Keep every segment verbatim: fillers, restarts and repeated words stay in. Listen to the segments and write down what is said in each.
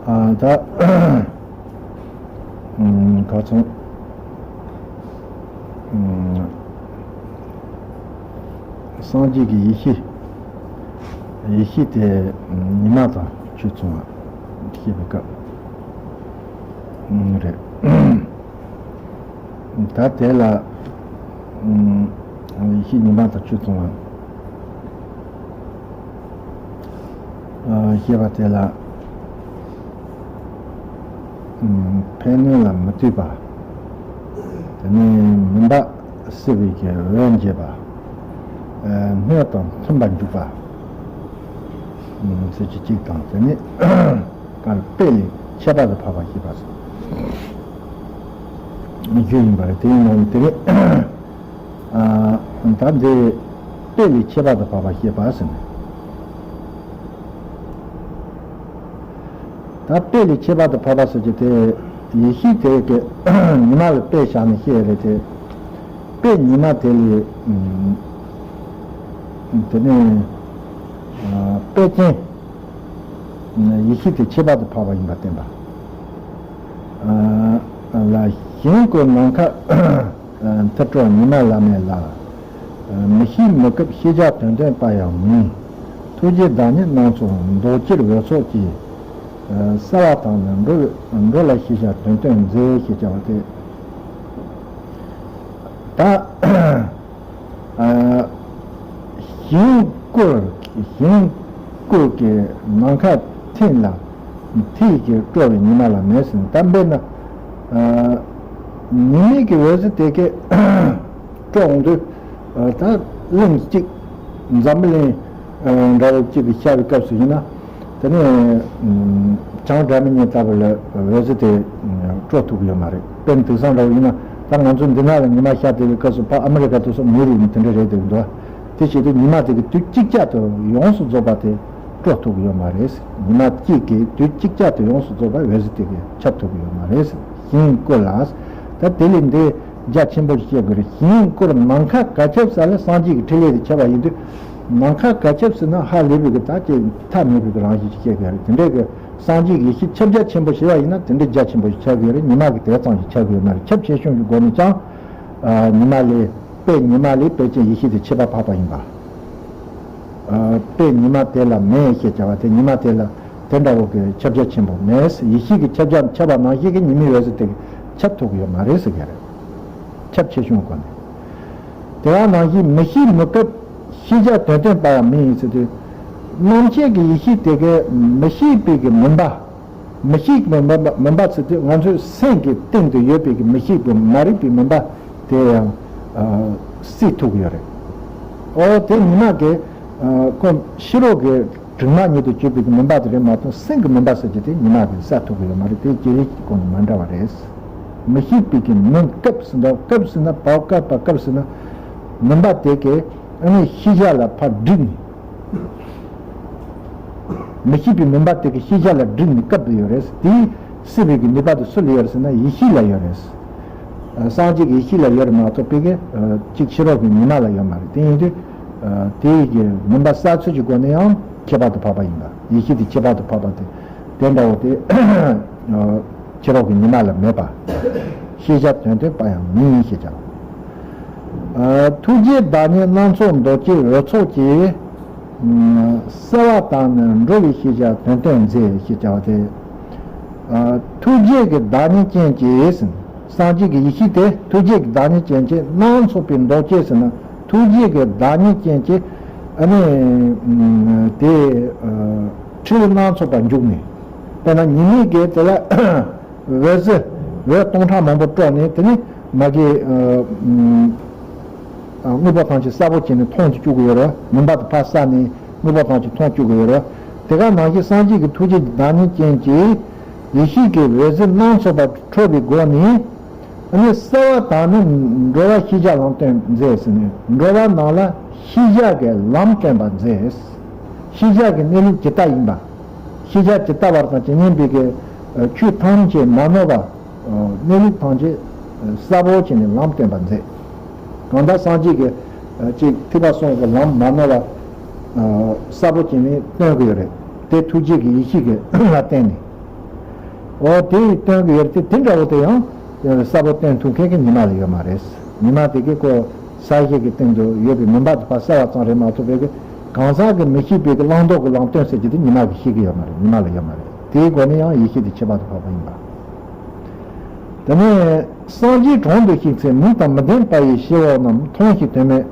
ཨ། ད་ཨམ་ག་ཚོད་ཨམ་སངས་རྒྱས་ཀྱི་ཡེ་ཤེས། ཡེ་ཤེས་དེ་ཉི་མ་དང་ཆོས་མཚུངས་པ་ཞེས་པའི་སྐབས་ཨམ་རེད། ད་དེ་ལ་ཨམ་ཡེ་ཤེས་ཉི་མ་དང་ཆོས་མཚུངས་པ། ཨ། ཞེས་པ་དེ་ལ། ཨ། ཕན་གནོད་ལ་མི་ལྟོས་པ། དེ་ནས་མུན་པ་སེལ་བའི་གི་འོད་འབྱེད་པ། ཨ། སྣོད་དང་མཐུན་པར་འཇུག་པ། ཨ། ཟེར་གྱི་གཅིག་དང་། དེ་ནས་ག་རེ། དཔེ་ལས་ཁྱད་པར་དུ་འཕགས་པ་ཞེས་པ་ཞུ་ཡིན་པ་རེད། དེ་ཡིན་ནའང་དེ་ནས། ཨ། ད་འདི་དཔེ་ལས་ཁྱད་པར་དུ་འཕགས་པ་ཞེས་པ་ཟེར་ནས། ད་དཔེ་ལས་ཁྱད་པར་དུ་འཕགས་པ་ཟེར་གྱི་དེ། ཡེ་ཤེས་དེ་གི་ཉི་མ་ལ་དཔེ་བཞག་ནས་བཤད་རེད་དེ། དཔེ་ཉི་མ་དེ་ལས། ཨ། དེ་ནས། ཨ། དཔེ་ཅན་ཡེ་ཤེས་དེ་ཁྱད་པར་དུ་འཕགས་པ་ཡིན་པ་བསྟན་པ། ཨ། ལ། གཞན་སྐུ་ནམ་མཁའ་མཐིལ་སྤྲོ་ཉི་མ་ལ་མེད་ལ། མི་ཤེས་མི་སྐྱབས་ཤེས་བྱ་དོན་སྟོན་པ་ཡང་མིན། ཐུགས་རྗེའི་བདག་ཉིད་སྣ་ཚོགས་མདོག་ཅན་འོད་ཚོགས་ཀྱིས། གསལ་བ་དང་ནི་འགྲོ་འགྲོ་ལ་ཤེས་བྱ་དོན་སྟོན་མཛད་ཞེས་བྱ་བ་སྟེ། ད། ཨ། གཞན་སྐུ། གཞན་སྐུ་གི་ནམ་མཁའ་མཐིལ་ལ། མཐིལ་གྱིས་སྤྲོ་བའི་ཉི་མ་ལ་མེད་ཟེར་ནས། ད་དཔེར་ན། ཨ། ཉི་མའི་གི་འོད་ཟེར་དེ་གས་སྤྲོ་འོང་དུས། ཨ། ད་གླིང་གཅིག་འཛམ་བུ་གླིང་། ཨ། འདྲ་བོ་གཅིག་གི་ཤར་བའི་སྐབས་སུ་ཡིན་ན། དེ་ནས་བྱང་སྒྲ་མི་སྙན་ལྟ་བུ་ལ་འོད་ཟེར་དེ་སྤྲོ་ཐུབ་ཀྱི་ཡོད་མ་རེད། དཔེར་ན་དེང་སང་འདྲ་བོ་ཡིན་ན། ད་ང་ཚོ་འདི་ན་ལ་ཉི་མ་ཤར་བསྡད་པའི་སྐབས་སུ་ཕར་ཨ་མི་རི་ཀ་དེ་ཚོ་མུན་རུབ་ནས་དེ་འདྲ་རེད་འདུག་འདུག་དེ་བྱེད་དུས་ཉི་མ་དེ་གི་དུས་གཅིག་ཅར་དུ་ཡོངས་སུ་རྫོགས་པ་དེ་སྤྲོ་ཐུབ་ཀྱི་ཡོད་མ་རེད། ཉི་མ་གཅིག་གི་དུས་གཅིག་ཅར་དུ་ཡོངས་སུ་རྫོགས་པ་འོད་ཟེར་དེ་གིས་ཁྱབ་ཐུབ་ཀྱི་ཡོད་མ་རེད། གཞན་སྐུ་ལ། ད་དེ་ལས་འདི་རྒྱ་ཆེན་པོ་ཞིག་བཤད་དགོས་རེད། གཞན་སྐུར་ནམ་མཁའ་ག་ཁྱབ་ས་ལ་སངས་རྒྱས་ཀྱི་ཕྲིན་ལས་དེ་ཁྱབ་པ་ཡིན་དུས། ནམ་མཁའ་ག་ཁྱབ་ཟེར་ན་ཧ་ལས་པའི་གི་ད་ཅིག་མཐའ་མེད་པའི་གི་རང་བཞིན་ཞིག་བཤད་དགོས་རེད། དེ་འདྲའི་གི་སངས་རྒྱས་ཀྱི་ཡེ་ཤེས་ཁྱབ་རྒྱ་ཆེན་པོ་ཞེས་པ་ཡིན་ན་དེ་འདྲའི་རྒྱ་ཆེན་པོ་ཞིག་ཁྱབ་ཀྱི་ཡོད་རེད། ཉི་མ་གི་དེ་ཙམ་ཞིག་ཁྱབ་ཀྱི་ཡོད་མ་རེད། ཁྱབ་ཆེ་ཆུང་གི་སྒོ་ནས་ཀྱང་། ཨ། ཉི་མ་ལས། དཔེ་ཉི་མ་ལས་དཔེ་ཅན་ཡེ་ཤེས་དེ་ཁྱད་པར་འཕགས་པ་ཡིན་པ། ཨ། དཔེ་ཉི་མ་དེ་ལ་མེད་ཞེས་བྱ་བ་དེ། ཉི་མ་དེ་ལ་དེ་འདྲ་བོ་གི་ཁྱབ་རྒྱ་ཆེན་པོ་མེད། ཡེ་ཤེས་ཀྱི་ཁྱབ་རྒྱ་ཁྱབ་པ་ནང་བཞིན་གྱི་ཉི་མའི་འོད་ཟེར་དེ་ཁྱབ་ཐུབ་ཀྱི་ཡོད་མ་རེད་ཟེར་གྱི་རེད། ཁྱབ་ཆེ་ཆུང་གི་སྒོ་ནས། དེ་ག་ནང་བཞིན་མི་ཤེས་མི་སྐྱབས་ཤེས་བྱ་དོན་སྟོན་པ་ཡང་མིན་ཟེར་དུས། རྣམ་ཤེས་ཀྱི་ཡེ་ཤེས་དེ་གས་མི་ཤེས་པའི་གི་མུན་པ། མི་ཤེས་པའི་མུན་པ། མུན་པ་ཟེར་དུས་ང་ཚོའི་སེམས་ཀྱི་སྟེང་དུ་ཡོད་པའི་གི་མི་ཤེས་པའི་མ་རིག་པའི་མུན་པ་དེ་ཡང་། ཨ། བསལ་ཐུབ་ཀྱི་ཡོད་རེད། ཨོ། དེ་ཉི་མ་གི། ཨ། ཁོ་ཕྱི་རོལ་གྱི་དྲི་མ་ཉིད་དུ་གྱུར་པའི་གི་མུན་པ་དེ་རེད་མ་གཏོགས། སེམས་ཀྱི་མུན་པ་ཟེར་གྱི་དེ་ཉི་མ་གིས་བསལ་ཐུབ་ཀྱི་ཡོད་མ་རེད། དེ་ཅི་རིགས་ཀྱི་སྒོ་ནས་མ་འདྲ་བ་རེད། མི་ཤེས་པའི་གི་མུན། སྐྱབས་ཟེར་འདུག་སྐྱབས་ཟེར་ན་བ་བཀབ་པ། སྐྱབས་ཟེར་ན་མུན་པ་དེ་གས་ཨ་ནི་ཤེས་བྱ་ལ་ཕར་བསྒྲིགས་ནས། མི་ཤེས་པའི་མུན་པ་དེ་གི་ཤེས་བྱ་ལ་བསྒྲིགས་ནས་སྐབས་དུ་ཡོད་རེད། དེའི་སྲིད་པའི་གི་ནུས་པ་དེ་སུ་ལ་ཡོད་རེད་ཟེར་ན་ཡེ་ཤེས་ལ་ཡོད་རེད། ཨ། སངས་རྒྱས་ཀྱི་ཡེ་ཤེས་ལ་ཡོད་རེད་མ་གཏོགས་པའི་གི། ཨ། གཅིག་ཕྱི་རོལ་གྱི་ཉི་མ་ལ་ཡོད་མ་རེད། དེ་ཡིན་དུས། ཨ། དེའི་གི་མུན་པ་བསལ་ཚུལ་གྱི་སྒོ་ནས་ཡང་ཁྱད་པར་དུ་འཕགས་པ་ཡིན་པ། ཡེ་ཤེས་དེ་ཁྱད་པར་དུ་འཕགས་པ་དེ་དེ་འདྲ་བོ་དེ། ཨ། ཕྱི་རོལ་གྱི་ཉི་མ་ལ་མེད་པ། ཤེས་བྱ་དོན་སྟོན་པ་ཡང་མིན་ཞེས་བྱ་བ། ཨ། ཐུགས་རྗེའི་བདག་ཉིད་སྣ་ཚོགས་མདོག་ཅན་འོད་ཚོགས་ཀྱིས། ཨ། གསལ་བ་དང་ནི་འགྲོ་བའི་ཤེས་བྱ་དོན་སྟོན་མཛད་ཞེས་བྱ་བ་སྟེ། ཨ། ཐུགས་རྗེ་གི་བདག་ཉིད་ཅན་གྱིས། སངས་རྒྱས་ཀྱི་ཡེ་ཤེས་དེ་ཐུགས་རྗེ་གི་བདག་ཉིད་ཅན་གྱིས། སྣ་ཚོགས་པའི་མདོག་ཅན་ཟེར་ན་ཐུགས་རྗེ་གི་བདག་ཉིད་ཅན་གྱིས། ཨ་ནི་དེ། ཨ། འཁྲུལ་སྣ་ཚོགས་པ་འཇུག་ནས། དཔེར་ན་ཉི་མའི་གི་དེ་ལ། འོད་ཟེར། འོད་སྟོང་ཕྲག་མང་པོ་སྤྲོ་ནས། དེ་ནས་མ་གི། ཨ། ཨ། དངོས་པོ་ཐམས་ཅད་གསལ་པོ་བྱས་ནས་མཐོང་དུ་བཅུག་གི་ཡོད་རེད། མུན་པ་དེ་ཕར་བསལ་ནས་དངོས་པོ་ཐམས་ཅད་མཐོང་བཅུག་གི་ཡོད་རེད། དེ་ག་ནང་བཞིན་སངས་རྒྱས་ཀྱི་ཐུགས་རྗེ་གི་བདག་ཉིད་ཅན་གྱི་ཡེ་ཤེས་ཀྱི་འོད་ཟེར་སྣ་ཚོགས་པ་འཕྲོ་བའི་སྒོ་ནས། ཨ་ནི་གསལ་བ་དང་ནི་འགྲོ་བ་ཤེས་བྱ་ལམ་སྟོན་མཛད་ཟེར་ནས། འགྲོ་བ་རྣམས་ལ་ཤེས་བྱ་གི་ལམ་སྟོན་པ་མཛད། ཤེས་བྱ་གི་གནས་ལུགས་ཇི་ལྟ་ཡིན་པ། ཤེས་བྱ་ཇི་ལྟ་བ་དང་ཇི་སྙེད་པའི་གི་ཆོས་ཐམས་ཅད་མ་ནོར་བ། གནས་ལུགས་ཐམས་ཅད་གསལ་པོ་བྱས་ནས་ལམ་སྟོན་པ་མཛད། གང་ལྟར་སངས་རྒྱས་ཀྱི་ཅིག་ཐེག་པ་གསུམ་གྱི་ལམ་མ་ནོར་བ་གསལ་པོ་བྱས་ནས་སྟོན་གྱི་ཡོད་རེད། དེ་ཐུགས་རྗེ་གི་ཡེ་ཤེས་ཀྱི་ལ་བརྟེན་ནས། འོ་དེ་སྟོན་གྱི་ཡོད་དེ། དེ་འདྲ་བོ་དེ་ཡང་གསལ་པོ་སྟོན་ཐུབ་མཁན་གྱི་ཉི་མ་ལ་ཡོད་མ་རེད། ཉི་མ་དེ་གི་ཁོ་གསལ་བྱེད་ཀྱི་སྟེང་དུ་ཡོད་པའི་མུན་པ་དེ་ཕར་བསལ་བ་ཙམ་རེད་མ་གཏོགས་པའི་གི་གང་ཟག་གིས་མི་ཤེས་པའི་གི་བླང་དོར་གྱི་ལམ་སྟོན་ཟེར་གྱི་དེ་ཉི་མ་གིས་ཤེས་ཀྱི་ཡོད་མ་རེད། ཉི་མ་ལ་ཡོད་མ་རེད། དེའི་སྒོ་ནས་ཡང་ཡེ་ཤེས་དེ་ཁྱད་པར་དུ་འཕགས་པ་ཡིན་པ། དེ་ནས་སངས་རྒྱས་གྲོང་དུ་གཤེགས་ཚེ། མིག་དང་མི་ལྡན་པ་ཡི་ཤེས་པ་རྣམས་མཐོང་ཞིང་དོན་མེད།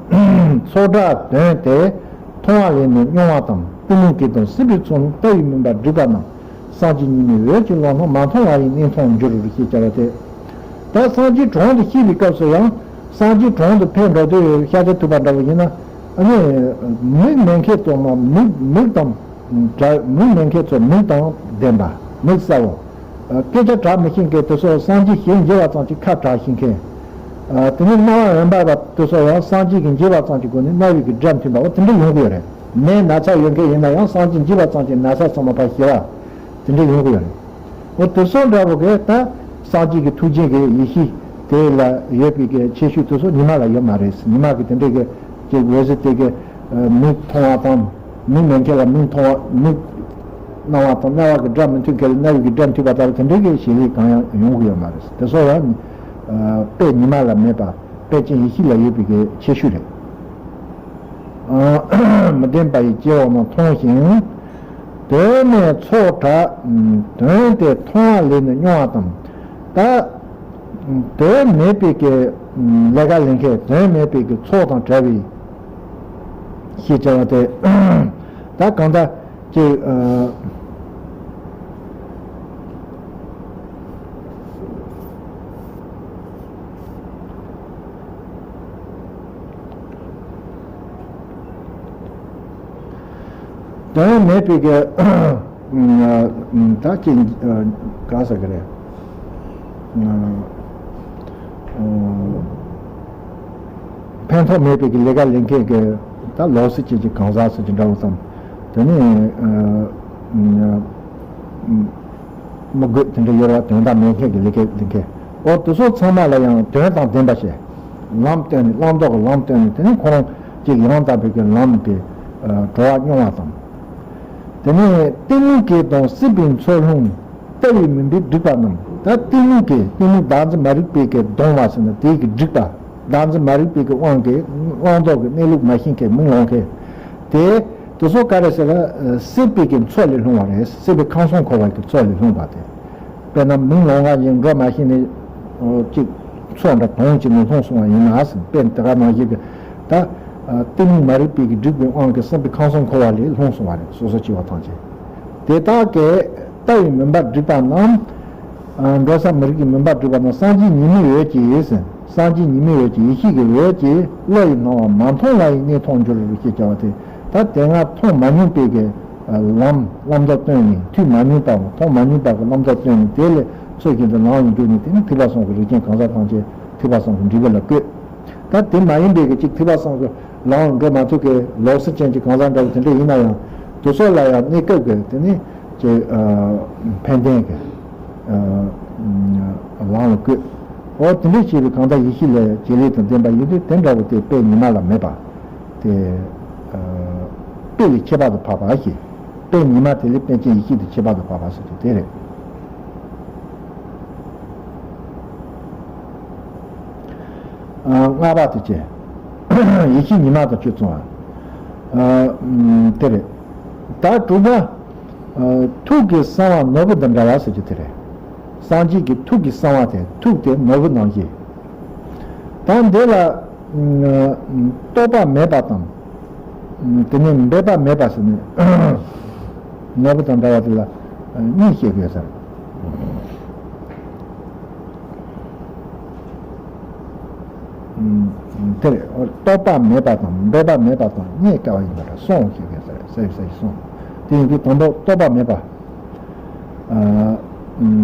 ཚོགས་གྲྭ་དོན་དེ་མཐོང་བ་ལས་ནི་རྙོག་པ་དང་། གཏི་མུག་གི་དང་སྲིད་པའི་ཚོགས་རྣམས་ལྟ་བའི་མུན་པ་བསྒྲིགས་པ་རྣམས། སངས་རྒྱས་ཉི་མའི་འོད་ཀྱི་ཀློང་རྣམvorམ་མཐོང་བ་ཡི་གནས་མཐོང་འགྱུར་རོ་ཞེས་བྱ་བ་སྟེ། ད་སངས་རྒྱས་གྲོང་དུ་གཤེགས་པའི་སྐབས་སུ་ཡང་། སངས་རྒྱས་གྲོང་དུ་ཕེབས་འགྲོ་དུས་ཤཱཀྱ་ཐུབ་པ་འདྲ་བོ་ཡིན་ན། ཨ་ནི་མིག་མེད་མཁན་ཚོ་མ་མིག་མིག་དང་འདྲ། མིག་མེད་མཁན་ཚོ་མིག་དང་ལྡན་པ། མིག་གསལ་བོ། སྐད་ཆ་གྲགས་མི་ཤེས་མཁན་དེ་ཚོ་སངས་རྒྱས་ཞལ་མཇལ་བ་ཙམ་གྱིས་ཁ་གྲགས་ཤེས་མཁན། དེ་ནས་རྣ་བ་འོན་པ་དེ་ཚོ་ཡང་སངས་རྒྱས་ཀྱིས་མཇལ་བ་ཙམ་གྱི་སྒོ་ནས་རྣ་བའི་གི་སྒྲ་མཐུན་པ་འོ་དེ་འདྲ་ཡོང་གི་ཡོད་རེད། ནད་ན་ཚ་ཡོད་མཁན་ཡིན་ན་ཡང་སངས་རྒྱས་མཇལ་བ་ཙམ་གྱིས་ན་ཚ་ཚང་མ་ཕར་ཞི་བ་དེ་འདྲ་ཡོང་གི་ཡོད་རེད། འོ་དེ་ཚོ་འདྲ་བོ་གི་ད་སངས་རྒྱས་ཀྱི་ཐུགས་རྗེ་གི་ཡེ་ཤེས་དེ་ལ་ཡོད་པའི་གི་ཁྱད་ཆོས་དེ་ཚོ་ཉི་མ་ལ་ཡོད་མ་རེད། ཉི་མ་གི་དེ་འདྲའི་གི་ཅིག་འོད་ཟེར་དེ་གི་མིག་མཐོང་བ་དང་། མིག་མེད་མཁན་ལ་མིག་མཐོང་བ། མིག་སྣང་བ་དང་རྣ་བ་གི་སྒྲ་མི་མཐུན་མཁན་ལ་རྣ་བའི་གི་སྒྲ་མཐུན་པ་ལྟ་བུ་དེ་འདྲའི་གི་བྱེད་ལས་གང་ཡང་ཡོང་གི་ཡོད་མ་རེད། དེ་ཚོ་ཡང་དཔེ་ཉི་མ་ལ་མེད་པ། དཔེ་ཅན་ཡེ་ཤེས་ལ་ཡོད་པའི་གི་ཁྱད་ཆོས་རེད། མི་ལྡན་པ་ཡི་སྐྱེ་བོ་རྣམས་མཐོང་ཞིང་། དོན་མེད་ཚོགས་གྲགས་དོན་དེ་མཐོང་བ་ལས་ནི་རྙོག་པ་དང་། ད་དོན་མེད་པའི་གི་ལས་ཀ་ལས་མཁན། དོན་མེད་པའི་གི་ཚོགས་དང་བྲལ་བའི་ཞེས་བྱ་བ་སྟེ། ད་གང་ལྟར་ཅིག་དོན་མེད་པའི་གི་ད་ཅིག་ག་ཟེར་གི་རེད། ཕན་ཐོགས་མེད་པའི་གི་ལས་ཀ་ལས་མཁན་གི་ད་ལོག་སྲིད་ཅན་གྱི་གང་ཟག་སྲིད་ཅན་འདྲ་བོ་དང་། དེ་ནས་མི་དགོས་དེ་འདྲ་ཡོད་ར། དོན་དག་མེད་མཁན་གྱི་ལས་ཀ་ལས་མཁན། འོ་དེ་ཚོ་ཚང་མ་ལ་ཡང་དོན་དང་ལྡན་པ་བྱས། ལམ་སྟོན་ནས། བླང་དོར་གྱི་ལམ་སྟོན་ནས། དེ་ནས་ཁོ་རང་ཅིག་ཡང་དག་པའི་གི་ལམ་གྱི་གྲོལ་བ་མྱོང་བ་དང་། དེ་ནས་གཏི་མུག་གི་དང་སྲིད་པའི་ཚོགས་རྣམས་ལྟ་བའི་མུན་པས་བསྒྲིབས་པ་རྣམས། ད་གཏི་མུག་གི་གཏི་མུག་བདག་འཛིན་མ་རིག་པའི་གི་གདུང་བ་ཟེར་ན་དེའི་གི་བསྒྲིབས་པ། བདག་འཛིན་མ་རིག་པའི་གི་དབང་གིས་བླང་དོར་གྱི་གནས་ལུགས་མ་ཤེས་མཁན། མིག་ལོང་མཁན་དེ། དེ་ཚོ་ག་རེ་ཟེར་ན་སྲིད་པའི་གི་མཚོ་ལས་ལྷུང་བ་རེད། སྲིད་པའི་ཁམས་གསུམ་འཁོར་བ་གི་མཚོ་ལས་ལྷུང་བ་དེ། དཔེར་ན་མིག་ལོང་བ་བཞིན་འགྲོ་མ་ཤེས་ནས་ཅིག་མཚོ་འདྲ་དོང་ཅིག་ནས་ལྷུང་སོང་བ་ཡིན་ན་ཟེར། དཔེ་དེ་ག་ནང་བཞིན་གི་ད་གཏི་མུག་མ་རིག་པའི་གི་སྒྲིབ་པའི་དབང་གིས་སྲིད་པའི་ཁམས་གསུམ་འཁོར་བ་ལས་ལྷུང་སོང་བ་རེད། སོ་སོ་སྐྱེ་བོ་ཐམས་ཅད། དེ་དག་གི་ལྟ་བའི་མུན་པ་བསྒྲིབས་པ་རྣམས། འགྲོ་བསམ་མི་རིགས་ཀྱི་མུན་པ་བསྒྲིབས་པ་རྣམས་སངས་རྒྱས་ཉི་མའི་འོད་ཀྱིས། སངས་རྒྱས་ཉི་མའི་འོད་ཀྱིས། ཡེ་ཤེས་ཀྱི་འོད་ཀྱིས་བློ་ཡིས་སྣང་བ་མ་མཐོང་བ་ཡི་གནས་མཐོང་འགྱུར་ཞེས་བྱ་བ་སྟེ། ད་དེ་སྔ་མཐོང་མ་མྱོང་པའི་གི་ལམ་ལམ་དུ་སྟོན་ནས། ཐོས་མ་མྱོང་པ་མཐོང་མ་མྱོང་པ་གི་ལམ་དུ་སྟོན་ནས། དེ་ལས་ཚུལ་བཞིན་དུ་ལམ་ལ་འཇུག་ནས། དེ་ནི་ཐེག་པ་གསུམ་གྱི་རིགས་ཅན་གང་ཟག་ཐམས་ཅད་ཐེག་པ་གསུམ་གྱི་འབྲས་བུ་ལ་བཀོད། ད་དེ་མ་ཡིན་པའི་གི་ཅིག་ཐེག་པ་གསུམ་གྱི་ལམ་འགྲོ་མ་ཐུབ་མཁན་ལོག་སྲིད་ཅན་གྱི་གང་ཟག་འདྲ་བོ་དེ་འདྲ་ཡིན་ན་ཡང་། དེ་ཚོ་ལ་ཡང་གནས་སྐབས་ཀྱི་དེ་ནི་ཅིག་ཕན་བདེ་གི་ལམ་ལ་བཀོད། འོ་དེ་འདྲ་བྱས་པའི་གང་ལྟར་ཡེ་ཤེས་ལས་བྱེད་ལས་དང་ལྡན་པ་ཡིན་དུས། དེ་འདྲ་བོ་དེ་དཔེ་ཉི་མ་ལ་མེད་པ་དེ། དཔེ་ལས་ཁྱད་པར་དུ་འཕགས་པ་ཞེས། དཔེ་ཉི་མ་དེ་ལས་དཔེ་ཅན་ཡེ་ཤེས་དེ་ཁྱད་པར་དུ་འཕགས་པ་ཟེར་གྱི་དེ་རེད། ལྔ་པ་དེ་བྱས། ཡེ་ཤེས་ཉི་མ་དང་ཆོས་མཚུངས་པ། དེ་རེད། ད་དྲུག་པ། ཐུགས་ཀྱི་གསང་བ་ནོར་བུ་དང་འདྲ་བ་ཟེར་གྱི་དེ་རེད། སངས་རྒྱས་ཀྱི་ཐུགས་ཀྱི་གསང་བ་དེ། ཐུགས་དེ་ནོར་བུ་ནང་བཞིན། ད་འདི་ལ་རྟོག་པ་མེད་པ་དང་། དེ་ནས་འབད་པ་མེད་པ་ཟེར་ནས། ནོར་བུ་དང་འདྲ་བ་དེ་ལ་གཉིས་བཤད་དགོས་ཟེར། དེར་རྟོག་པ་མེད་པ་དང་འབད་པ་མེད་པ་དང་རྙེད་དཀའ་བ་ཡིན་པར་གསུངས་ཞེས་པའི་ཟེར་ཟེར་ཞེས་གསུངས། དེ་ཡིན་དུས་དང་པོ་རྟོག་པ་མེད་པ།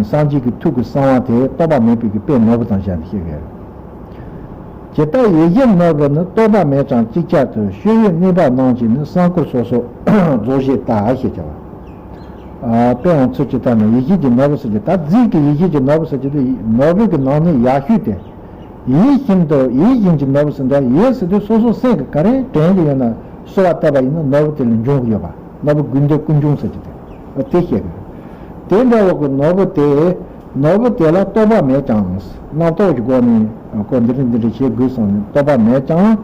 སངས་རྒྱས་ཀྱི་ཐུགས་ཀྱི་གསང་བ་དེ་རྟོག་པ་མེད་པའི་གི་དཔེ་ནོར་བུ་དང་བཞག་ནས་བཤད་ཀྱི་ཡོད། ཇི་ལྟར་ཡེ་ཤེས་ནོར་བུ་ནི། རྟོག་པ་མེད་ཀྱང་ཅིག་ཅར་དུ། ཤེས་ཡོན་གནས་པ་རྣམས་ཀྱིས་ནི། གསང་སྐུར་སོ་སོར་རྫོགས་ཞེས་བལྟ་ཞེས་བྱ་བ། དཔེ་ཡང་ཚུལ་ཇི་ལྟར་ན། ཡེ་ཤེས་ཀྱི་ནོར་བུ་ཟེར་གྱི། ད་རྫས་ཀྱི་ཡེ་ཤེས་ཀྱི་ནོར་བུ་ཟེར་གྱི་དེ་ནོར་བུ་གི་ནང་ནས་ཡག་ཤོས་དེ། ཡིད་བཞིན་དུ། ཡིད་བཞིན་གྱི་ནོར་བུ་ཟེར་འདྲ། ཡིད་ཟེར་དུས་སོ་སོ་སེམས་ཀྱི་ག་རེ་དྲན་གྱི་ཡོད་ན་གསོལ་བ་བཏབ་པ་ཡིན་ན་ནོར་བུ་དེ་ལ་འབྱུང་གི་ཡོད་པ། ནོར་བུ་དགོས་འདོད་ཀུན་འབྱུང་ཟེར་གྱི་དེ། དེ་བཤད་གི། དེ་འདྲ་བ་གི་ནོར་བུ་དེ། ནོར་བུ་དེ་ལ་རྟོག་པ་མེད་ཀྱང་། རྣམ་རྟོག་གི་སྒོ་ནས་ཁོ་འདི་འདྲ་འདི་འདྲ་བྱེད་དགོས་བསམ་ནས་རྟོག་པ་མེད་ཀྱང་།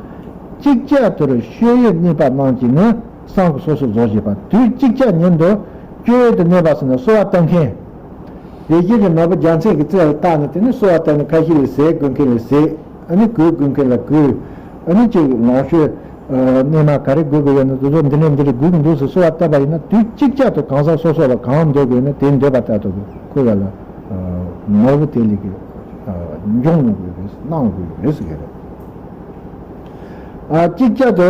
ཅིག་ཅར་དུ་ཤེས་ཡུལ་གནས་པ་རྣམས་ཀྱིས་ནི་བསམ་གྱིས་སོ་སོར་རྫོགས་བྱེད་པ། དུས་ཅིག་ཅར་ཉིད་དུ་སྤྱོད་ཡུལ་དུ་གནས་པ་ཟེར་ན་གསོལ་བ་བཏབ་མཁན། ཡིད་བཞིན་གྱི་ནོར་བུ་རྒྱལ་མཚན་གྱི་རྩེ་ལ་བཏགས་ནས་དེ་ནི་གསོལ་བ་བཏབ་ནས་ཁ་ཤས་ལ་ཟས་དགོས་མཁན་ལ་ཟས། ཨ་ནི་གོས་དགོས་མཁན་ལ་གོས། ཨ་ནི་ཅིག་ལོངས་སྤྱོད། ཨ། སྣོན་མ་ག་རེ་དགོས་དགོས་ཡོད་ན་དེ་ཚོ་འདི་ནས་འདི་རེ་དགོས་ཀྱི་འདུག་ཟེར་གསོལ་བ་བཏབ་པ་ཡིན་ན། དུས་གཅིག་ཅར་དུ་གང་ཟག་སོ་སོ་ལ་གང་འདོད་དགོས་ན་དེ་འདོད་པ་ལྟར་དུ་ཁོ་ཡ་ལ། ཨ། ནོར་བུ་དེ་ལས་ཀྱི། ཨ། འབྱུང་དགོས་རེད། གནང་དགོས་རེད་ཟེར་གྱི་རེད། ཨ། གཅིག་ཅར་དུ་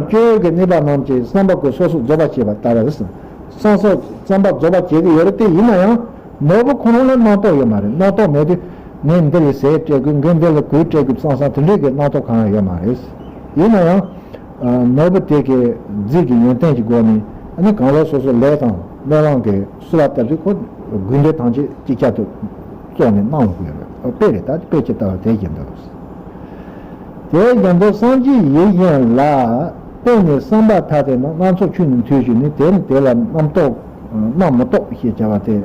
སྤྱོད་ཡུལ་གྱི་གནས་པ་རྣམས་ཀྱི་བསམ་པ་ཀུན་སོ་སོར་རྫོགས་པར་བྱེད་པ་ལྟར་རེད། བསམ་སོ་བསམ་པ་རྫོགས་པར་བྱེད་ཀྱི་ཡོད་རེད་དེ། ཡིན་ན་ཡང་ནོར་བུ་ཁོ་རང་ལ་རྣམ་རྟོག་ཡོད་མ་རེད། རྣམ་རྟོག་མེད་དུས་ངས་འདི་ལ་ཟས་སྤྲད་དགོས། ངས་འདི་ལ་གོས་སྤྲད་དགོས་བསམ་བསམ་དེ་འདྲའི་གི་རྣམ་རྟོག་གང་ཡང་ཡོད་མ་རེད། ཡིན་ན་ཡང་། ཨ། ནོར་བུ་དེ་གི་རྫས་ཀྱི་ཡོན་ཏན་གྱི་སྒོ་ནས། ཨ་ནི་གང་ཟག་སོ་སོ་ལས་དང་སྨོན་ལམ་གྱི་གསོལ་བ་བཏབ་དུས་ཁོ་དགོས་འདོད་ཐམས་ཅད་ཅིག་ཅར་དུ་རྫོགས་ནས་གནང་དགོས་རེད། དཔེ་རེད། ད་དཔེ་ཇི་ལྟ་བ་དེ་བཞིན་དུ། དེ་བཞིན་དུ་སངས་རྒྱས་ཡིད་བཞིན་ལ་བརྟེན་ནས་བསམ་པ་ཐ་དད་རྣམས་སྣ་ཚོགས་ཆོས་ནི་མཐུན་ཞིང་ནི། དེ་ནི་དེ་ལ་རྣམ་རྟོག་རྣམ་མི་རྟོག་ཞེས་བྱ་བ་སྟེ།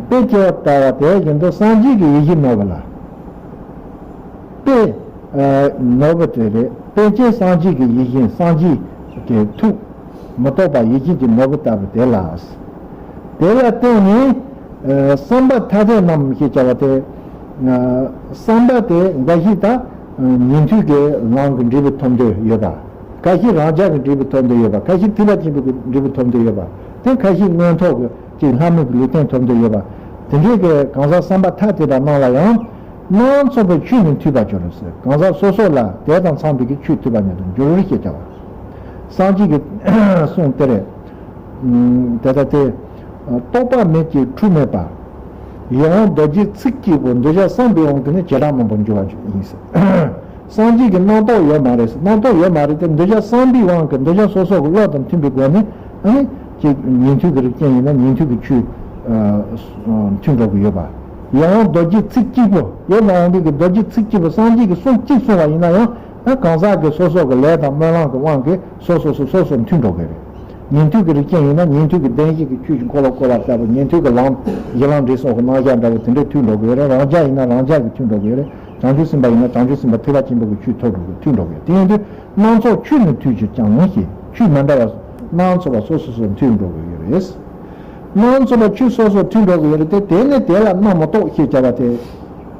དཔེ་ཇི་ལྟ་བ་དེ་བཞིན་དུ་སངས་རྒྱས་ཀྱི་ཡིད་བཞིན་ནོར་བུ་ལ། དཔེ། ཨ། ནོར་བུ་དེ་རེད། དཔེ་ཅན་སངས་རྒྱས་ཀྱི་ཡིད་བཞིན། སངས་རྒྱས་ཀྱི་ཐུགས་མི་རྟོག་པ་ཡིད་བཞིན་གྱི་ནོར་བུ་ལྟ་བུ་དེ་ལ། དེ་ལ་བརྟེན་ནས། ཨ། བསམ་པ་ཐ་དད་རྣམས་ཞེས་བྱ་བ་སྟེ། ཨ། བསམ་པ་དེ་འགའ་ཞིག་ད་ཉན་ཐོས་ཀྱི་ལམ་གྱི་འབྲས་བུ་ཐོབ་འདོད་ཡོད་པ། ཁ་ཤས་རང་རྒྱལ་གྱི་འབྲས་བུ་ཐོབ་འདོད་ཡོད་པ། ཁ་ཤས་ཐེག་པ་ཆེན་པོའི་འབྲས་བུ་ཐོབ་འདོད་ཡོད་པ། དེ་ཁ་ཤས་མངོན་མཐོ་གི་ཅིག་ལྷ་མོ་གི་ལུས་རྟེན་ཐོབ་འདོད་ཡོད་པ། དེ་འདྲའི་གི་གང་ཟག་བསམ་པ་ཐ་དད་པ་རྣམས་ལ་ཡང་སྣ་ཚོགས་པའི་ཆོས་ནི་མཐུན་པར་འགྱུར་ཟེར། གང་ཟག་སོ་སོ་ལ་དེ་དང་འཚམས་པའི་གི་ཆོས་མཐུན་པར་ཉིད་དུ་འགྱུར་ཞེས་བྱ་བ། སངས་རྒྱས་ཀྱི་གསུང་དེ་རེད། ཨ། དེ་ལྟ་སྟེ། རྟོག་པ་མེད་ཅིང་འཁྲུལ་མེད་པ། ཡིད་དབང་རྡོ་རྗེའི་ཚིག་གཅིག་པུ། འདོད་ཆགས་བསམ་པའི་དབང་གིས་ནི་བྱེ་བྲག་སྨྲ་བར་འགྱུར་བ་ཡིན་ཟེར། སངས་རྒྱས་ཀྱི་རྣམ་རྟོག་ཡོད་མ་རེད་ཟེར། རྣམ་རྟོག་ཡོད་མ་རེད་དེ། འདོད་ཆགས་བསམ་པའི་དབང་གིས་འདོད་ཆགས་སོ་སོ་གི་བློ་དང་མཐུན་པའི་སྒོ་ནས། ཨ་ནི་ཅིག་ཉན་ཐོས་ཀྱི་རིགས་ཅན་ཡིན་ན་ཉན་ཐོས་ཀྱི་ཆོས། ཨ། མཐུན་འགྲོ་གི་ཡོད་པ། ཡིད་དབང་རྡོ་རྗེའི་ཚིག་གཅིག་པུ་ཡོད་ནའང་འདི་གི་རྡོ་རྗེའི་ཚིག་གཅིག་པུ། སངས་རྒྱས་ཀྱི་གསུང་གཅིག་གསུངས་པ་ཡིན་ན་ཡང་། ཨ། གང་ཟག་གི་སོ་སོ་གི་ལས་དང་སྨོན་ལམ་གྱི་དབང་གིས་སོ་སོ་སོ་སོ་སོ་མཐུན་འགྲོ་གི་རེད། ཉན་ཐོས་ཀྱི་རིགས་ཅན་ཡིན་ན་ཉན་ཐོས་ཀྱི་བདེན་བཞི་གི་ཆོས་ཀྱི་འཁོར་ལོ་བསྐོར་བ་ལྟ་བུ། ཉན་ཐོས་ཀྱི་ལམ་གཞི་ལམ་འབྲས་གསུམ་གྱི་རྣམ་གཞག་འདྲ་བོ་དེ་འདྲའི་མཐུན་འགྲོ་དགོས་རེད། རང་རྒྱལ་ཡིན་ན་རང་རྒྱལ་གྱི་མཐུན་འགྲོ་དགོས་རེད། བྱང་ཆུབ་སེམས་དཔའ་ཡིན་ན་བྱང་ཆུབ་སེམས་དཔའ་ཐེག་པ་ཆེན་པོ་གི་ཆོས་ཐོབ་འགྲོ་དགོས། མཐུན་འགྲོ་དགོས། དེ་ཡིན་དུས་སྣ་ཚོགས་ཆོས་ནི་མཐུན་གྱུར་ཀྱང་ཞེས། ཆོས་མི་འདྲ་བ་སྣ་ཚོགས་པ་སོ་སོ་སོ་མཐུན་འགྲོ་དགོས་ཀྱི་རེད། སྣ་ཚོགས་པ་ཆོས་སོ་སོ་མཐུན་འགྲོ་དགོས་ཀྱི་རེད་དེ། དེ་ནི་དེ་ལ་རྣམ་མི་རྟོག་ཞེས་བྱ་བ་སྟེ།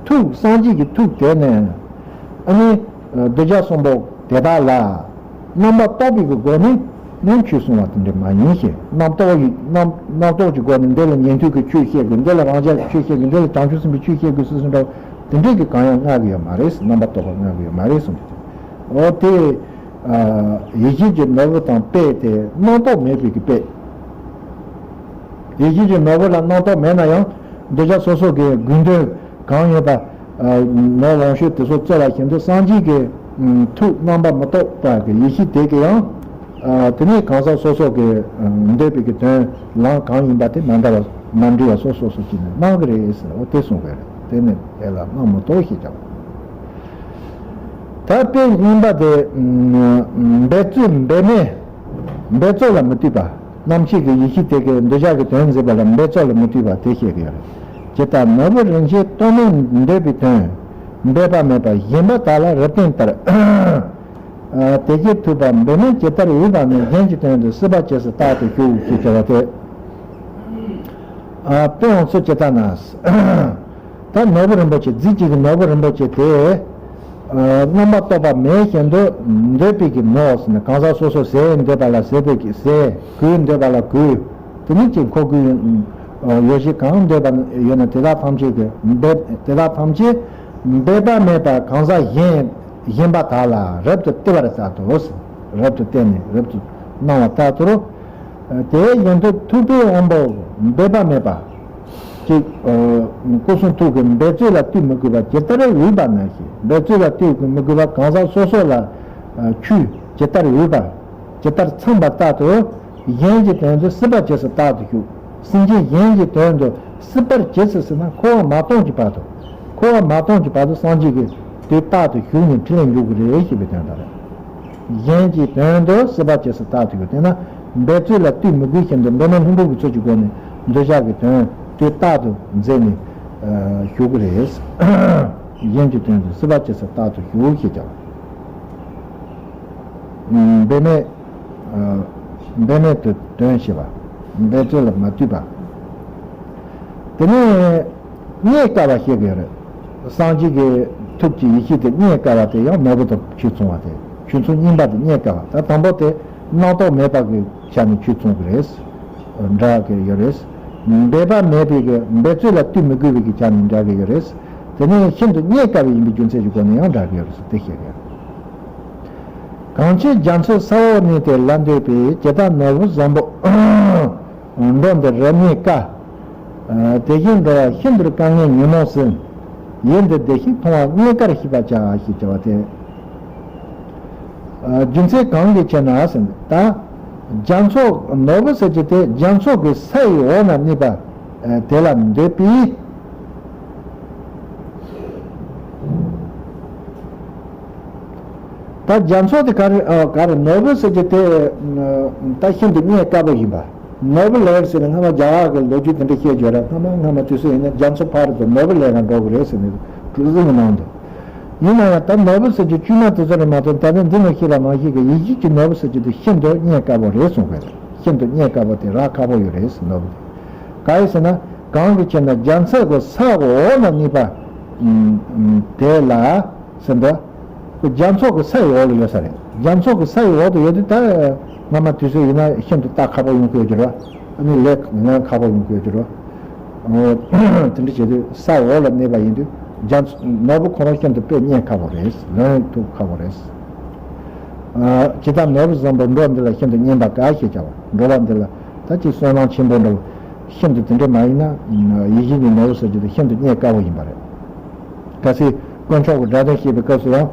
ཐུགས་སངས་རྒྱས་ཀྱི་ཐུགས་དེ་ནི། ཨ་ནི་གདུལ་བྱ་གསུམ་པོ་དེ་དག་ལ་རྣམ་པར་རྟོག་པའི་གི་སྒོ་ནས་ནི་ཆོས་གསུང་བ་དེ་འདྲ་མ་ཡིན་ཞེས། རྣམ་རྟོག་ཡི་རྣམ་རྣམ་རྟོག་གི་སྒོ་ནས་འདི་ལ་ཉན་ཐོས་ཀྱི་ཆོས་བཤད་དགོས། འདི་ལ་རང་རྒྱལ་གྱི་ཆོས་བཤད་དགོས། འདི་ལ་བྱང་ཆུབ་སེམས་དཔའི་ཆོས་བཤད་དགོས་ཟེར་ཟེར་འདྲ་བོ་དེ་འདྲའི་གི་གང་ཡང་མངའ་གི་ཡོད་མ་རེད། རྣམ་པར་རྟོག་པ་མངའ་གི་ཡོད་མ་རེད་གསུངས་ཏེ། འོ་དེ། ཡིད་བཞིན་གྱི་ནོར་བུ་དང་དཔེ་དེ་རྣམ་རྟོག་མེད་པའི་གི་དཔེ། ཡིད་བཞིན་གྱི་ནོར་བུ་ལ་རྣམ་རྟོག་མེད་ན་ཡང་གདུལ་བྱ་སོ་སོ་གི་དགོས་འདོད་གང་ཡོད་པ། ནོར་ལོངས་སྤྱོད་དེ་ཚོ་རྩོལ་བ་བཞིན་དུ་སངས་རྒྱས་ཀྱི་ཐུགས་རྣམ་པར་མི་རྟོག་པ་གི་ཡེ་ཤེས་དེ་གི་ཡང་། དེ་ནས་གང་ཟག་སོ་སོ་གི་འདོད་པའི་གི་དོན་ལམ་གང་ཡིན་པ་དེ་མ་འདྲ་བ་མ་འདྲེས་པ་སོ་སོ་སོ་སྐྱེས་ནས་གནང་གི་རེད་ཟེར། འོ་དེ་གསུངས་པ་རེད། དེ་ནི་དེ་ལ་རྣམ་མི་རྟོག་ཞེས་བྱ་བ། ད་དཔེ་གཉིས་པ་དེ། འབད་རྩོལ་འབད་མེད། འབད་རྩོལ་ལ་མི་ལྟོས་པ། རྣམ་ཤེས་ཀྱི་ཡེ་ཤེས་དེ་གའི་འདོད་ཆགས་ཀྱི་དོན་མཛད་པ་ལ་འབད་རྩོལ་ལ་མི་ལྟོས་པ་དེ་བཤད་ཀྱི་ཡོད་རེད། ཇི་ལྟར་ནོར་བུ་རིན་ཆེན་སྟོང་མེད་འདོད་པའི་དོན། འབད་པ་མེད་པ་ཞེན་པ་དག་ལ་རབ་བསྟན་ལྟར། དེ་བཞིན་ཐུབ་པ་འབད་མེད་ཇི་ལྟར་འོས་པ་ནི། གཞན་གྱི་དོན་དུ་སྲིད་པ་ཇི་སྲིད་རྟག་ཏུ་ཞུགས་ཞེས་བྱ་བ་སྟེ། དཔེ་ཡང་ཚུལ་ཇི་ལྟར་ན། ད་ནོར་བུ་རིན་པོ་ཆེ། རྫས་གཅིག་གི་ནོར་བུ་རིན་པོ་ཆེ་དེ། རྣམ་པར་རྟོག་པ་མེད་བཞིན་དུ་འདོད་པའི་གི་ནོར་ཟེར་ན། གང་ཟག་སོ་སོ་ཟས་འདོད་པ་ལ་ཟས་པའི་གི་ཟས། གོས་འདོད་པ་ལ་གོས། དེ་ནི་ཅིག་མཁོ་དགུའི་ཡོ་བྱད་གང་འདོད་པ་ཡོད་ན་དེ་དག་ཐམས་ཅད་ཀྱི་འབད་དེ་དག་ཐམས་ཅད་འབད་པ་མེད་པར་གང་ཟག་གཞན་གཞན་པ་དག་ལ་རབ་ཏུ་སྟེར་བ་ལྟར་དུ། རབ་ཏུ་སྟེར་ནས་རབ་ཏུ་གནང་བ་ལྟར་དུ། དེ་བཞིན་དུ་ཐུབ་པའི་དབང་པོ་འབད་པ་མེད་པ། ཅིག་སྐུ་གསུང་ཐུགས་ཀྱི་འབད་རྩོལ་ལ་ལྟོས་མི་དགོས་པ་ཇི་ལྟར་འོས་པ་ན་ཞེས། འབད་རྩོལ་ལ་ལྟོས་མི་དགོས་པ་གང་ཟག་སོ་སོ་ལ་ཆོས་ཇི་ལྟར་འོས་པ། ཇི་ལྟར་འཚམས་པ་ལྟར་དུ། གཞན་གྱི་དོན་དུ་སྲིད་པ་ཇི་སྲིད་རྟག་ཏུ་ཞུགས། སེམས་ཅན་གཞན་གྱི་དོན་དུ་སྲིད་པ་ཇི་སྲིད་ཟེར་ན་འཁོར་བ་མ་སྟོངས་ཀྱི་བར་དུ། འཁོར་བ་མ་སྟོངས་ཀྱི་བར་དུ་སངས་རྒྱས་ཀྱི་དེ་རྟག་ཏུ་བཞུགས་ནས་འཕྲིན་ལས་འཇུག་གི་རེད་ཞེས་པའི་དོན་དག་རེད། གཞན་གྱི་དོན་དུ་སྲིད་པ་ཇི་སྲིད་རྟག་ཏུ་ཞུགས། དེས་ན་འབད་རྩོལ་ལ་ལྟོས་མི་དགོས་བཞིན་དུ་འབད་མེད་ལྷུན་གྲུབ་ཀྱི་ཚུལ་གྱི་སྒོ་ནས་ འདོད་ཆགས་ཀྱི་དོན་དེ་རྟག་ཏུ་མཛད་ནས་ཞུགས་ཀྱི་རེད། གཞན་གྱི་དོན་དུ་སྲིད་པ་སྐྱེ་ས་རྟག་ཏུ་ཞུགས་ཞེས་བྱ་བ། འབད་མེད། འབད་མེད་དུ་དོན་བྱེད་པ། འབད་རྩོལ་ལ་མ་ལྟོས་པ། དེ་ནས་རྙེད་དཀའ་བ་བཤད་ཀྱི་ཡོད་རེད། སངས་རྒྱས་ཀྱི་ཐུགས་ཀྱི་ཡེ་ཤེས་དེ་རྙེད་དཀའ་བ་དེ་ཡང་ནོར་བུ་དང་ཆོས་མཚུངས་པ་དེ། ཆོས་མཚུངས་རྙེད་པ་དེ་རྙེད་དཀའ་བ། ད་དང་པོ་དེ་རྣམ་རྟོག་མེད་པ་གི་ཆ་ནས་ཆོས་མཚུངས་ཀྱི་རེད། འདྲ་གི་ཡོད་རེད། འབད་པ་མེད་པའི་གི་འབད་རྩོལ་ལ་ལྟོས་མི་དགོས་པའི་གི་ཆ་ནས་འདྲ་གི་ཡོད་རེད། དེ་ནས་ཤིན་ཏུ་རྙེད་དཀའ་བའི་ཡིན་པའི་རྒྱུ་མཚན་གྱི་སྒོ་ནས་ཡང་འདྲ་གི་ཡོད་རེད་ཟེར་དེ་བཤད་གི་ཡོད། གང་ཕྱིར་རྒྱ་མཚོའི་ས་འོག་ནས་དེ་ལ་འདོད་པའི། ཇི་ལྟར་ནོར་བུ་བཟང་པོ་འགྲོ་འདི་རབ་རྙེད་དཀའ། དེ་བཞིན་འགྲོ་བ་ཤིན་ཏུ་དཀའ་ངལ་ཉོན་མོངས་ཟིན། ཡུལ་འདི་བདེ་གཤེགས་མཐོང་བ་རྙེད་དཀར་ཤེས་པར་བྱ་ཞེས་བྱ་བ་སྟེ། རྒྱུ་མཚན་གང་གིས་ཕྱིར་ན་ཟེར་ན། ད་རྒྱ་མཚོ་ནོར་བུ་ཟེར་རྒྱུ་དེ་རྒྱ་མཚོ་གི་ས་ཡི་འོག་ན་གནས་པ་དེ་ལ་འདོད་པའི། ད་རྒྱ་མཚོ་དེ་ག་རེ་ག་རེ་ནོར་བུ་ཟེར་རྒྱུ་དེ་ད་ཤིན་ཏུ་རྙེད་དཀའ་བ་ཡིན་པ། ནོར་བུ་ལེན་ཟེར་ནས་སྔ་མ་རྒྱ་གར་གྱི་ལོ་རྒྱུས་དེ་འདྲ་བཤད་ཡོད་རེད། སྔ་མ་སྔ་མ་དུས་ཚོད་ཡིན་ན་རྒྱ་མཚོ་ཕར་དུ་ནོར་བུ་ལེན་ན་འགྲོ་གི་རེད་ཟེར་ནས་གྲུ་གཟིངས་ཀྱི་ནང་དུ། ཡིན་ན་ཡང་ད་ནོར་བུ་ཟེར་རྒྱུ་དཀྱུས་མ་དེ་ཚོ་རེད་མ་གཏོགས། ད་ནི་འདི་ནས་བཤད་པ་ནང་བཞིན་གྱི་ཡིད་བཞིན་གྱི་ནོར་བུ་ཟེར་རྒྱུ་དེ་ཤིན་ཏུ་རྙེད་དཀའ་བོ་རེད་གསུངས་པ་རེད། ཤིན་ཏུ་རྙེད་དཀའ་བོ་དེ་རག་ཁག་པོ་ཡོད་རེད་ཟེར། ནོར་བུ་དེ་ག་ཡིན་ཟེར་ན། གང་གི་ཕྱིར་ན་རྒྱ་མཚོ་གི་ས་འོག་ན་གནས་པ་དེ་ལ་ཟེར་འདུག་རྒྱ་མཚོ་གི་ས་ཡི་འོག་ལ་ཡོད་ས་རེད། རྒྱ་མཚོ་གི་ས་ཡི་འོག་ཏུ་ཡོད་དུས། ད་སྔ་མ་དུས་ཚོད་ཡིན་ན་ཤིན་ཏུ་ལྟ་ཁག་པོ་ཡོང་གི་ཡོད་ཀྱི་རེད། ཨ་ནི་ལས་ལེན་ཁག་པོ་ཡོང་གི་ཡོད་ཀྱི་རེད། དེ་འདྲ་བྱེད་དུས་ས་འོག་ལ་གནས་པ་ཡིན་དུས་རྒྱ་མཚོ་ནོར་བུ་ཁོ་རང་ཤིན་ཏུ་དཔེ་རྙེད་ཁག་པོ་རེད། ལེན་ཐུབ་ཁག་པོ་རེད། ཇི་ལྟར་ནོར་བུ་བཟང་པོ་འགྲོ་འདི་ལ་ཤིན་ཏུ་རྙེད་པ་དཀའ་ཞེས་བྱ་བ། འགྲོ་བ་འདི་ལ་ད་ཅིག་བསོད་ནམས་ཆེན་པོ་འདྲ་བོ། ཤིན་ཏུ་དེ་འདྲ་མ་ཡིན་ན་ཡིད་བཞིན་གྱི་ནོར་བུ་ཟེར་རྒྱུ་དེ་ཤིན་ཏུ་རྙེད་དཀའ་བོ་ཡིན་པ་རེད། གལ་སྲིད་དཀོན་མཆོག་གི་སྒྲ་དོན་བཤད་པའི་སྐབས་སུ་ཡང་།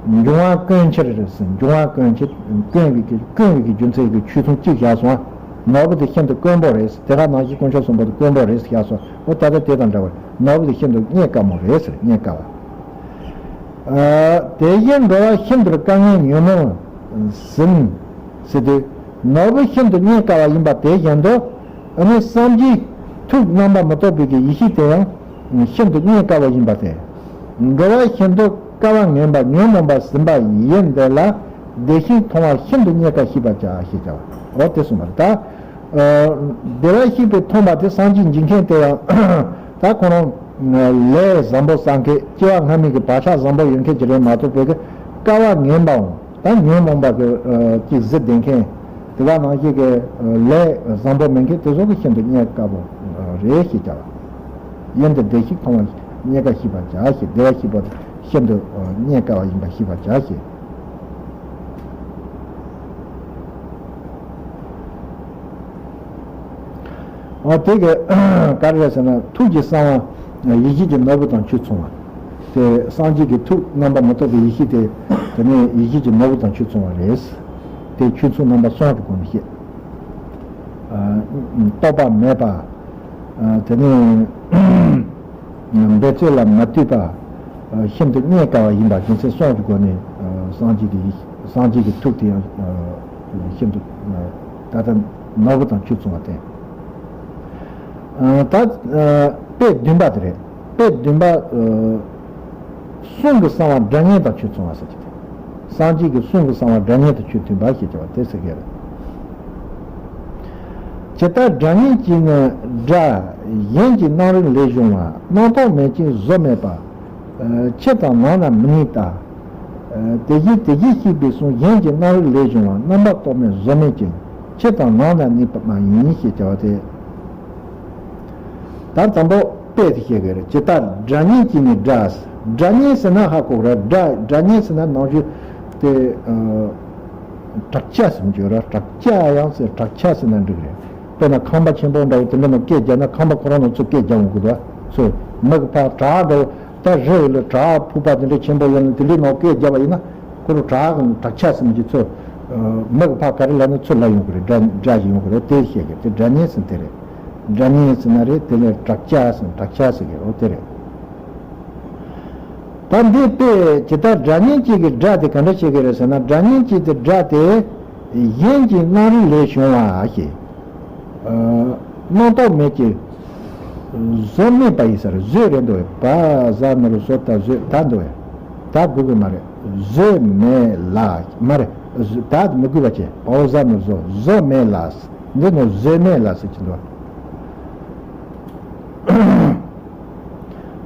འབྱུང་བ་དཀོན་ཕྱིར་ཟེར། འབྱུང་བ་དཀོན་ཕྱིར། དཀོན་པའི་གི་དཀོན་པའི་གི་རྒྱུ་མཚན་གྱི་ཆོས་མཚུངས་གཅིག་བཞག་སོང་། ནོར་བུ་དེ་ཤིན་ཏུ་དཀོན་པོ་རེད། དེ་ག་ནང་བཞིན་དཀོན་མཆོག་གསུམ་པོ་དེ་དཀོན་པོ་རེད་བཞག་སོང་། འོ་ད་ལྟ་དེ་དང་འདྲ་བར་ནོར་བུ་དེ་ཤིན་ཏུ་རྙེད་དཀའ་མོ་རེད་ཟེར། རྙེད་དཀའ་བ། དེ་བཞིན་འགྲོ་བ་ཤིན་ཏུ་དཀའ་ངལ་ཉོན་མོངས་ཟིན་ཟེར་དུས། ནོར་བུ་ཤིན་ཏུ་རྙེད་དཀའ་བ་ཡིན་པ་དེ་བཞིན་དུ། ཨ་ནི་སངས་རྒྱས་ཐུགས་རྣམ་པར་མི་རྟོག་པའི་གི་ཡེ་ཤེས་དེ་ཡང་ཤིན་ཏུ་རྙེད་དཀའ་བ་ཡིན་པ་སྟེ། འགྲོ་བ་ཤིན་ཏུ་དཀའ་བ་ངན་པ་ཉོན་མོངས་པ་ཟིན་པ་ཡིན་དེ་ལ་བདེ་གཤེགས་མཐོང་བ་ཤིན་ཏུ་རྙེད་དཀའ་ཤེས་པར་བྱ་ཞེས་བྱ་བ། འོ་དེ་གསུངས་པ་རེད་ད། བདེ་བར་གཤེགས་པའི་མཐོང་བ་དེ་སངས་རྒྱས་འཇིག་མཁན་དེ་ཡང་ད་ཁོ་རང་ལས་བཟང་པོ་བསགས་མཁན། སྐྱེ་བ་སྔ་མའི་གི་བག་ཆགས་བཟང་པོ་ཡོད་མཁན་གྱི་རེད་མ་གཏོགས་པའི་གི་དཀའ་བ་ངན་པའང་། ད་ཉོན་མོངས་པ་གི་ཅིག་གཟི་ལྡན་མཁན། དེ་ག་ནང་བཞིན་གྱི་ལས་བཟང་པོ་མེད་མཁན་དེ་ཚོ་གི་ཤིན་ཏུ་རྙེད་དཀའ་བོ་རེད་ཞེས་བྱ་བ། ཡུལ་འདི་བདེ་གཤེགས་མཐོང་བ་རྙེད་དཀའ་ཤེས་པར་བྱ་ཞེས། བདེ་བར་གཤེགས་པ་དེ་ཤིན་ཏུ་རྙེད་དཀའ་བ་ཡིན་པ་ཤེས་པར་བྱ་ཞེས། འོ་དེ་གི་ག་རེ་རེད་ཟེར་ན་ཐུགས་ཀྱི་གསང་བ་ཡིད་བཞིན་གྱི་ནོར་བུ་དང་ཆོས་མཚུངས་པ། དེ་སངས་རྒྱས་ཀྱི་ཐུགས་རྣམ་པར་མི་རྟོག་པའི་ཡེ་ཤེས་དེ། དེ་ནས་ཡིད་བཞིན་གྱི་ནོར་བུ་དང་ཆོས་མཚུངས་པ་རེད། དེ་ཆོས་མཚུངས་རྣམ་པ་གསུམ་གྱི་སྒོ་ནས་བཤད། རྟོག་པ་མེད་པ། དེ་ནས་འབད་རྩོལ་ལ་མ་ལྟོས་པ། ཤིན་ཏུ་རྙེད་དཀའ་བ་ཡིན་པ་རྒྱུ་མཚན་གསུམ་གྱི་སྒོ་ནས་སངས་རྒྱས་ཀྱི་ཡེ་སངས་རྒྱས་ཀྱི་ཐུགས་དེ་ཡང་ཤིན་ཏུ་ད་ལྟ་ནོར་བུ་དང་ཆོས་མཚུངས་པ་སྟེ། ད་དཔེ་བདུན་པ་དེ་རེད། དཔེ་བདུན་པ། གསུང་གི་གསང་བ་སྒྲ་སྙན་དང་ཆོས་མཚུངས་པ་ཟེར་གྱི་དེ། སངས་རྒྱས་ཀྱི་གསུང་གི་གསང་བ་སྒྲ་སྙན་དང་ཆོས་མཐུན་པ་ཞེས་བྱ་བ་དེ་ཟེར་གྱི་རེད། ཇི་ལྟར་སྒྲ་སྙན་གྱིས་ནི་སྒྲ། གཞན་གྱི་རྣམ་རིག་ལས་བྱུང་བ། རྣམ་རྟོག་མེད་ཅིང་བཟོ་མེད་པ། ཕྱི་དང་ནང་ན་མི་གནས་ལྟ། དེ་བཞིན་དེ་བཞིན་གཤེགས་པའི་གསུང་། གཞན་གྱི་རྣམ་རིག་ལས་བྱུང་བ། རྣམ་པར་རྟོག་མེད་བཟོ་མེད་ཅིང་། ཕྱི་དང་ནང་ན་གནས་པ་མ་ཡིན་ཞེས་བྱ་བ་སྟེ། ད་དང་པོ་དཔེ་དེ་བཤད་ཀྱི་རེད། ཇི་ལྟར་སྒྲ་སྙན་གྱིས་ནི་སྒྲ། སྒྲ་སྙན་ཟེར་ན་ཧ་གོ་གི་རེད། སྒྲ་སྒྲ་སྙན་ཟེར་ན་ནང་བཞིན་དེ། བྲག་ཅ་ཟེར་གྱི་ཡོད་རེད། བྲག་ཅ་ཡང་ཟེར་བྲག་ཅ་ཟེར་ན་འགྲིག་རེད། དཔེར་ན་ཁང་པ་ཆེན་པོ་འདྲ་བོ་དེ་འདྲ་ནང་སྐད་རྒྱབ་ན་ཁང་པ་ཁོ་རང་ནང་ཚུར་སྐད་རྒྱབ་འོང་གི་འདུག་ཚུར་མིག་གིས་ཕར་བྲག་འདྲ་བོ། ད་རི་ལ་བྲག་ཕུག་པ་དེ་འདྲ་ཆེན་པོ་ཡོད་ན་དེ་འདྲའི་ནང་སྐད་བརྒྱབ་པ་ཡིན་ན། ཁོ་རང་བྲག་གི་བྲག་ཅ་ཟེར་མི་གྱི་ཚུར། མིག་གིས་ཕར་ག་རེ་ལབ་ན་ཚུར་ལབ་ཡོང་གི་རེད། སྒྲ་སྒྲ་ཞིག་ཡོང་གི་རེད། དེ་བཤད་གི་དེ་སྒྲ་སྙན་ཟེར་དེ་རེད། སྒྲ་སྙན་ཟེར་ན་རེད། དེ་ལས་བྲག་ཅ་ཟེར་བྲག་ཅ་ཟེར་གི་འོ་དེ་རེད། ད་འདི་དཔེ་ཇི་ལྟར་སྒྲ་སྙན་གྱིས་ཀྱི་སྒྲ་དེ་ག་འདྲ་བཤད་གི་རེད་ཟེར་ན། སྒྲ་སྙན་གྱིས་དེ་སྒྲ་དེ་གཞན་གྱི་རྣམ་རིག་ལས་བྱུང་བ་ཞེས། རྣམ་རྟོག་མེད་ཅིང་། བཟོ་མེད་པ་ཡིན་ས་རེད། བཟོས་རེད་འདུག་བས། བ་ཟ་ན་རོ་བཟོ་ད་བཟོས་ད་འདུག་བས། ད་དགོས་ཀྱི་མ་རེད། བཟོས་མེད་ལ། མ་རེད། བཟོ་ད་མི་དགོས་པ་བྱས། བ་ཟ་ན་བཟོ། བཟོ་མེད་ལ། འདི་ནི་བཟོས་མེད་ལ་ཟེར་གྱི་འདུག་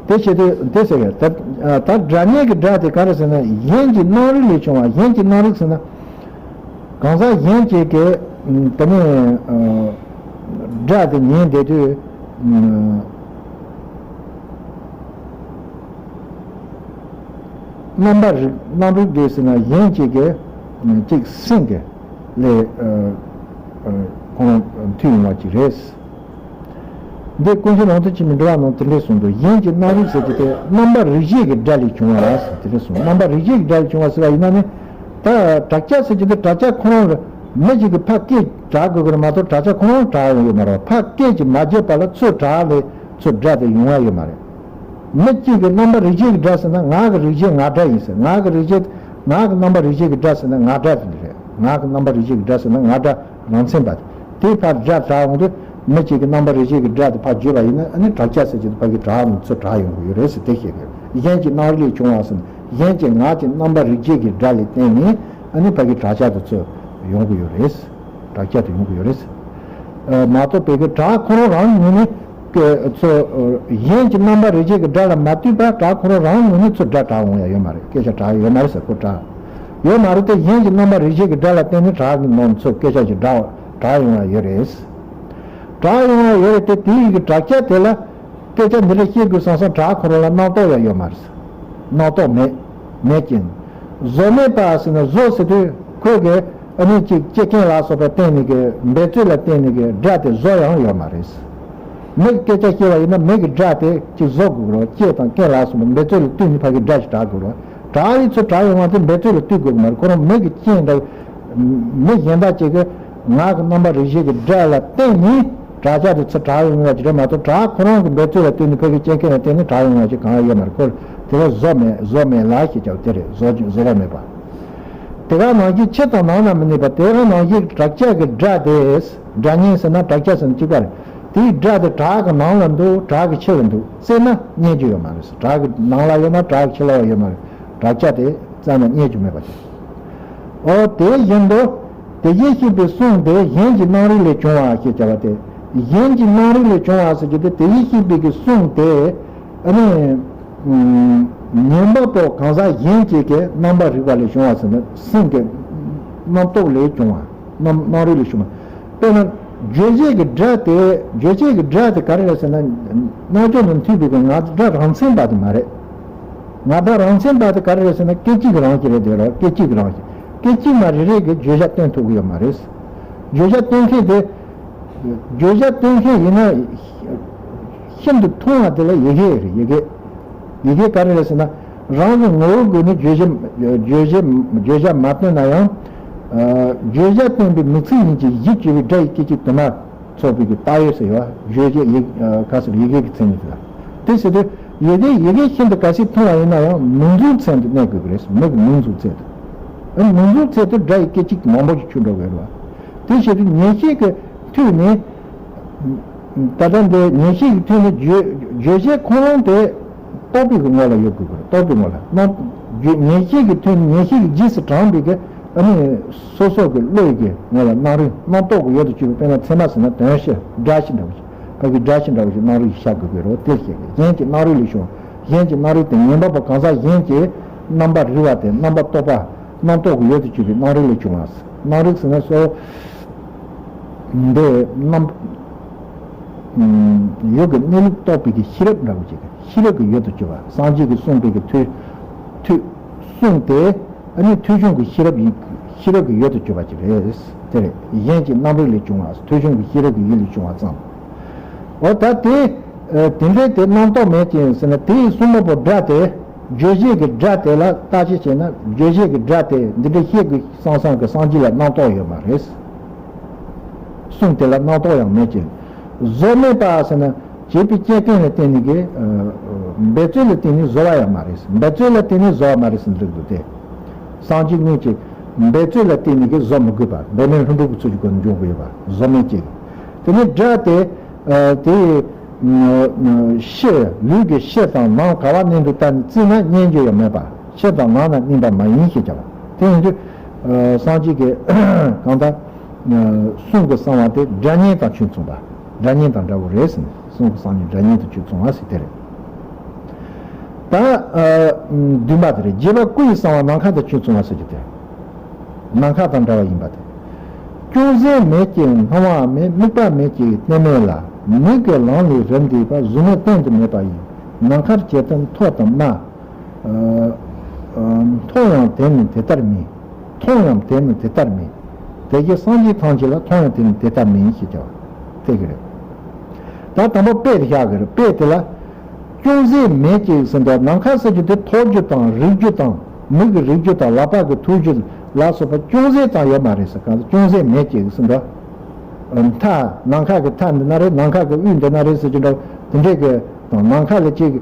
དེ་བྱེད་དུས་དེ་ཟེར་གི། ད་ད་སྒྲ་སྙན་གྱི་སྒྲ་དེ་ག་རེ་ཟེར་ན། གཞན་གྱི་རྣམ་རིག་ལས་བྱུང་བ། གཞན་གྱི་རྣམ་རིག་ཟེར་ན། གང་ཟག་གཞན་གཅིག་གིས་དེ་ནས་སྒྲ་དེ་ཉན་བསྡད་དུས། རྣམ་པ་རིག་རྣམ་རིག་དེ་ཟེར་ན་གཞན་གཅིག་གིས་གཅིག་སེམས་ཀྱི་ལས་ཁོང་མཐུན་ཡོང་བ་ཅིག་རེད། འདི་ཀུན་མཁྱེན་ལུང་ཐུན་ཆེན་མོའི་འགྲེལ་པ་ནང་དེ་འདྲས་གསུངས་འདུག་གཞན་གྱི་རྣམ་རིག་ཟེར་གྱི་དེ་རྣམ་པ་རིག་བྱེད་ཀྱི་སྒྲ་ལས་བྱུང་བ་ཟེར་དེ་འདྲས་གསུངས། རྣམ་པ་རིག་བྱེད་ཀྱི་སྒྲ་ལས་བྱུང་བ་ཟེར་བ་ཡིན་ན་ནི། ད་དྲག་ཆ་ཟེར་གྱི་འདི་དྲག་ཆ་ཁོ་རང་རེད། མི་གཅིག་གིས་ཕ་སྐད་གྲགས་དགོས་ཀྱི་རེད་མ་གཏོགས་དྲག་ཆ་ཁོ་རང་གྲགས་ཡོང་གི་མ་རེད། ཕ་སྐད་ཀྱིས་མ་བརྗོད་པ་ལ་ཚུར་གྲགས་ལས་ཚུར་སྒྲ་དེ་ཡོང་བ་ཡོད་མ་རེད། མི་གཅིག་གི་རྣམ་པ་རིག་བྱེད་ཀྱི་སྒྲ་ཟེར་ན་ངག་གི་རིག་བྱེད་ངག་སྒྲ་ཡིན་ཟེར། ངག་གི་རིག་བྱེད་ངག་གི་རྣམ་པ་རིག་བྱེད་ཀྱི་སྒྲ་ཟེར་ན་ངག་སྒྲ་དེ་རེད། ངག་གི་རྣམ་པ་རིག་བྱེད་ཀྱི་སྒྲ་ཟེར་ན་ངག་སྒྲ་རང་མཚན་པ་དེ། དེ་ཕར་སྒྲ་གྲགས་འོང་དུས་མི་གཅིག་གི་རྣམ་པ་རིག་བྱེད་ཀྱི་སྒྲ་དེ་ཕར་བརྗོད་པ་ཡིན་ན་ཨ་ནི་དྲག་ཆ་ཟེར་གྱི་དེ་ཕ་གི་གྲགས་ནས་ཚུར་གྲགས་ཡོང་གི་ཡོད་རེད་ཟེར་དེ་བཤད་གི་ཡོད། གཞན་གྱི་རྣམ་རིག་ལས་བྱུང་བ་ཟེར་ན་གཞན་གྱི་ངག་གི་རྣམ་པ་རིག་བྱེད་ཀྱི་སྒྲ་ལས་བརྟེན་ནས་ཨ་ནི་ཕ་གི་དྲག་ཆ་དེ་ཚུར་ཡོང་གི་ཡོད་རེད། དྲག་ཆ་དེ་ཡོང་གི་ཡོད་རེད། ཨ། མ་གཏོགས་པའི་གི་སྒྲ་ཁོ་རང་རང་ངོས་ནས་ཀྱི་ཚུར་གཞན་གྱི་རྣམ་པ་རིག་བྱེད་ཀྱི་སྒྲ་ལ་མ་ལྟོས་པར་སྒྲ་ཁོ་རང་རང་ངོས་ནས་ཚུར་སྒྲ་གྲགས་འོང་ཡ་ཡོད་མ་རེད། སྐད་ཆ་གྲགས་ཡོད་མ་རེད་ཟེར། ཁོ་གྲགས་ཡོད་མ་རེད་དེ། གཞན་གྱི་རྣམ་པ་རིག་བྱེད་ཀྱི་སྒྲ་ལ་བརྟེན་ནས་གྲགས་ཀྱི་ནང་ཚུར་སྐད་ཆ་ཞིག་གྲགས་གྲགས་ཡོང་ཡ་ཡོད་རེད། གྲགས་ཡོང་ཡ་ཡོད་རེད་དེ། དེ་ཡི་གི་དྲག་ཆ་དེ་ལ། སྐད་ཆ་འདི་འདྲ་བཤད་དགོས་བསམ་བསམ་སྒྲ་ཁོ་རང་ལ་རྣམ་རྟོག་ཡང་ཡོད་མ་རེད། རྣམ་རྟོག་མེད། མེད་ཀྱང་། བཟོ་མེད་པ་ཟེར་ན་བཟོ་ཟེར་དུས་ཁོས་གི་ཨ་ནི་ཅིག་ལྕེ་སྐེམ་ལ་སོགས་པ་བསྟན་ནས་གི་འབད་རྩོལ་ལ་བརྟེན་ནས་གི་སྒྲ་དེ་བཟོ་ཡང་ཡོད་མ་རེད། མི་གི་སྐད་ཆ་བཤད་པ་ཡིན་ན་མི་གི་སྒྲ་དེ་ཅིག་བཟོ་དགོས་རོགས། ལྕེ་དང་སྐེམ་ལ་སོགས་པ་འབད་རྩོལ་ལ་བསྟུན་ནས་ཕ་གི་སྒྲ་ཞིག་གྲགས་དགོས་རོགས། གྲགས་ཡིན་ཚུལ་གྲགས་ཡོང་བ་དེ་འབད་རྩོལ་ལ་བསྟུན་དགོས་ཀྱི་མ་རེད། ཁོ་རང་མི་གི་སྐད་འདྲ། མི་གཞན་དག་ཅིག་གི་ངག་གི་རྣམ་པ་རིག་བྱེད་ཀྱི་སྒྲ་ལ་བརྟེན་ནས་དྲག་ཆ་དེ་ཚུར་གྲགས་ཡོང་བ་ཅིག་རེད་མ་གཏོགས། སྒྲ་ཁོ་རང་གི་འབད་རྩོལ་ལ་བརྟེན་ནས་ཕ་གི་སྐད་སྐེམ་ལ་བརྟེན་ནས་གྲགས་ཡོང་བ་ཅིག་གང་ཡང་ཡོད་མ་རེད། ཁོ་དེ་ལ་བཟོ་མེད། བཟོ་མེད་ལ་ཞེས་བྱ་བ་དེ་རེད། བཟོ་བཟོ་བ་མེད་པ། དེ་ག་ནང་བཞིན་ཕྱི་དང་ནང་ན་མི་གནས་པ། དེ་ག་ནང་བཞིན་དྲག་ཆ་གི་སྒྲ་དེ། སྒྲ་སྙན་ཟེར་ན་དྲག་ཆ་ཟེར་ན་གཅིག་པ་རེད། དེའི་སྒྲ་དེ་བྲག་གི་ནང་ལ་འདུག་བྲག་གི་ཕྱི་ལ་འདུག་བཙལ་ན་རྙེད་རྒྱུ་ཡོད་མ་རེད། བྲག་གི་ནང་ལ་ཡོད་ན་བྲག་གི་ཕྱི་ལ་ཡོད་མ་རེད། དྲག་ཆ་དེ་བཙལ་ན་རྙེད་རྒྱུ་མེད་པ་དེ། འོ་དེ་བཞིན་དུ། དེ་བཞིན་གཤེགས་པའི་གསུང་དེ་གཞན་གྱི་རྣམ་རིག་ལས་བྱུང་བ་ཞེས་བྱ་བ་སྟེ། གཞན་གྱི་རྣམ་རིག་ལས་བྱུང་བ་ཟེར་རྒྱུ་དེ་དེ་བཞིན་གཤེགས་པའི་གི་གསུང་དེ། ཨ་ནི། ཉན་པ་པོ་གང་ཟག་གཞན་གཅིག་གི་རྣམ་པར་རིག་པ་ལས་བྱུང་བ་ཟེར་ན་སེམས་ཀྱི་རྣམ་རྟོག་ལས་བྱུང་བ། རྣམ་རྣམ་རིག་ལས་བྱུང་བ། དཔེར་ན། བརྗོད་བྱེད་ཀྱི་སྒྲ་དེ། བརྗོད་བྱེད་ཀྱི་སྒྲ་དེ་ག་རེ་རེད་ཟེར་ན། རྣལ་འབྱོར་དང་མཐུན་པའི་གི་ངག་སྒྲ་རང་མཚན་པ་དེ་མ་རེད། ངག་སྒྲ་རང་མཚན་པ་དེ་ག་རེ་རེད་ཟེར་ན་སྐད་ཅིག་རང་གི་རེད་དེ་རོ། སྐད་ཅིག་རང་གི། སྐད་ཅིག་མ་རེ་རེ་གི་བརྗོད་བྱ་སྟོན་ཐུབ་ཀྱི་ཡོད་མ་རེད། བརྗོད་བྱ་སྟོན་མཁན་དེ། བརྗོད་བྱ་སྟོན་མཁན་ཡིན་ན། ཤིན་ཏུ་ཐུང་བ་དེ་ལ་ཡི་གེ་རེད། ཡི་གེ། ཡི་གེ་ག་རེ་རེད་ཟེར་ན། རང་གི་ངོ་བོའི་སྒོ་ནས་བརྗོད་བྱ། བརྗོད་བྱ། བརྗོད་བྱ་མ་སྟོན་ན་ཡང་། ཨ། བརྗོད་བྱ་སྟོན་པའི་མིང་ཚིག་ཡིན་གྱི་གཞི་བཅོལ་བའི་སྒྲ་ཡི་སྐད་ཅིག་དུ་མ་ཚོགས་པའི་གི་རྟགས་ཡོད་ཟེར་ཡོད། བརྗོད་བྱ་ཡི། ཨ། ག་ཟེར། ཡི་གེ་གི་མཚན་ཉིད་དེ་ལ། དེ་ཟེར་དུས་ཡི་གེ། ཡི་གེ་ཤིན་ཏུ་གལ་སྲིད་ཐུང་བ་ཡིན་ན་ཡང་མིང་གཟུགས་མཚན་དུ་གནས་དགོས་ཀྱི་རེད། མི་གི་མིང་གཟུགས་མཚན་དུ། ཨ། མིང་གཟུགས་མཚན་དུ་སྒྲ་ཡི་སྐད་ཅིག་མང་པོ་ཞིག་ཚུད་འགྲོ་དགོས་རེད་བ། དེ་བྱེད་དུས་ཉན་ཤེས་ཀྱི་མཐུ་ནི། ད་ལྟ་འདི་ཉན་ཤེས་ཀྱི་མཐུ་ནི་བརྗོད། བརྗོད་བྱེད་ཁོ་རང་དེ་རྟོག་པའི་གི་ངོ་ལ་ཡོད་དགོས་ཀྱི་རེད། རྟོག་པའི་ངོ་ལ། རྣམ། བརྗོད། ཉན་ཤེས་ཀྱི་མཐུ་ནི་ཉན་ཤེས་ཀྱི་རྗེས་སུ་འབྲངས་པའི་གི། ཨ་ནི། སོ་སོ་གི་བློ་ཡི་གི་ངོ་ལ་རྣམ་རིག་རྣམ་རྟོག་གི་ཡུལ་དུ་གྱུར་པའི། དཔེར་ན་ཚད་མ་ཟེར་ན་དོན་བྱེད་སྒྲ་བཞིན་འདྲ་བོ་ཞིག་ཕ་གི་སྒྲ་བཞིན་འདྲ་བོ་ཞིག་རྣམ་རིག་ཤར་དགོས་ཀྱི་རེད། དེ་བཤད་ཀྱི། གཞན་གྱི་རྣམ་རིག་ལས་བྱུང་། གཞན་གྱི་རྣམ་རིག་དེ་ཉན་པ་པོ་གང་ཟག་གཞན་གྱི་རྣམ་པར་རིག་པ་དེ། རྣམ་པར་རྟོག་པ། རྣམ་རྟོག་གི་ཡུལ་དུ་གྱུར་པའི་རྣམ་རིག་ལས་བྱུང་བ། རྣམ་རིག་ཟེར་ན་སོ། འདི་རྣམ། ཡུལ་གྱི་གནས་ལུགས་རྟོགས་པའི་གི་ཤེས་རབ་འདྲ་བོ་ཅིག་ཤེས་རབ་ཀྱི་ཡུལ་དུ་གྱུར་པ། སངས་རྒྱས་ཀྱིས་གསུངས་པའི་གི་ཐོས། ཐོས། གསུངས་ཏེ། ཨ་ནི་ཐོས་བྱུང་གི་ཤེས་རབ་ཡིན། ཤེས་རབ་ཀྱི་ཡུལ་དུ་གྱུར་པ་ཅིག་རེད། དེ་རེད། གཞན་གྱི་རྣམ་རིག་ལས་བྱུང་བ། ཐོས་བྱུང་གི་ཤེས་རབ་ཀྱི་ཡུལ་ལས་བྱུང་བ་ཙམ། འོ་ད་དེ། དེ་འདྲའི་དེ་རྣམ་རྟོག་མེད་ཅིང་ཟེར་ན་དེའི་གསུང་མ་པོ་སྒྲ་དེ། བརྗོད་བྱེད་ཀྱི་སྒྲ་དེ་ལ་བརྟག་དཔྱད་བྱས་ན་བརྗོད་བྱེད་ཀྱི་སྒྲ་དེ་འདི་འདྲ་བཤད་དགོས་བསམ་བསམ་གྱི་སངས་རྒྱས་ལ་རྣམ་རྟོག་ཡོད་མ་རེད། གསུང་དེ་ལ་རྣམ་རྟོག་ཡང་མེད་ཅིང་། བཟོ་མེད་པ་ཟེར་ན་བྱས་པའི་རྐྱེན་ཀུན་ལ་བརྟེན་ནས་ཀྱི། འབད་རྩོལ་ལ་བརྟེན་ནས་བཟོ་བ་ཡང་མ་རེད། འབད་རྩོལ་ལ་བརྟེན་ནས་བཟོ་བ་མ་རེད་ཟེར་འདུག་འདུག་སྟེ། སངས་རྒྱས་དངོས་ཀྱིས་འབད་རྩོལ་ལ་བརྟེན་ནས་ཀྱི་བཟོ་མི་དགོས་པ། འབད་མེད་ལྷུན་གྲུབ་ཀྱི་ཚུལ་གྱི་སྒོ་ནས་འབྱུང་དགོས་པ། བཟོ་མེད་ཅིག་དེ་ནས་སྒྲ་དེ། དེ་ཕྱི་ལུས་ཀྱི་ཕྱི་དང་ནང་ག་བ་གནས་འདུག་ལྟ་ནས་བརྩིས་ན་རྙེད་རྒྱུ་ཡང་མེད་པ། ཕྱི་དང་ནང་ན་གནས་པ་མ་ཡིན་ཞེས་བྱ་བ་དེ་ཡིན་དུས། སངས་རྒྱས་ཀྱི་གང་ལྟར་གསུང་གི་གསང་བ་དེ་སྒྲ་སྙན་དང་ཆོས་མཚུངས་པ། སྒྲ་སྙན་དང་འདྲ་བོ་རེད་ཟེར་ནས། གསུང་གི་གསང་སྙན་སྒྲ་སྙན་དང་ཆོས་མཚུངས་པ་ཟེར་དེ་རེད། ད་བདུན་པ་དེ་རེད། རྒྱས་པ་སྐུ་ཡི་གསང་བ་ནམ་མཁའ་དང་ཆོས་མཚུངས་པ་ཟེར་རྒྱུ་དེ། ནམ་མཁའ་དང་འདྲ་བ་ཡིན་པ་དེ། ཅུང་ཟད་མེད་ཅིང་སྣང་བའང་མེད། དམིགས་པ་མེད་ཅིང་རྟེན་མེད་ལ། མིག་གི་ལམ་ལས་རབ་འདས་པ། གཟུགས་མེད་གཏན་དུ་མེད་པ་ཡིན། ནམ་མཁར་ཇི་ལྟར་མཐོ་དང་དམའ། མཐོ་ཡང་དེ་ནི་དེ་ལྟར་མིན། མཐོང་ཡང་དེ་ནི་དེ་ལྟར་མིན། དེ་བཞིན་སངས་རྒྱས་ཐམས་ཅད་ལ། མཐོང་ཡང་དེ་ནི་དེ་ལྟར་མིན་ཞེས་བྱ་བ་དེ་གི་རེད། ད་དང་པོ་དཔེ་དེ་བཞག་གི་རེད། དཔེ་དེ་ལ། ཅུང་ཟད་མེད་ཅིག་ཟེར་འདུག་ནམ་མཁའ་ཟེར་རྒྱུ་དེ་མཐོ་རྒྱུ་དང་རིག་རྒྱུ་དང་མིག་གིས་རིག་རྒྱུ་དང་ལག་པ་གིས་ཐུག་རྒྱུ་ལ་སོགས་པ་ཅུང་ཟད་ཙམ་ཡོད་མ་རེད་ཟེར། གང་ཟེར་ཅུང་ཟད་མེད་ཅིག་ཟེར་འདུག་མཐའ་ནམ་མཁའ་གི་མཐའ་འདི་ན་རེད། ནམ་མཁའ་གི་དབུས་འདི་ན་རེད་ཟེར་གྱི་འདྲ་བོ་དེ་འདྲས་ཀྱི་དང་། ནམ་མཁའ་ལ་ཅིག་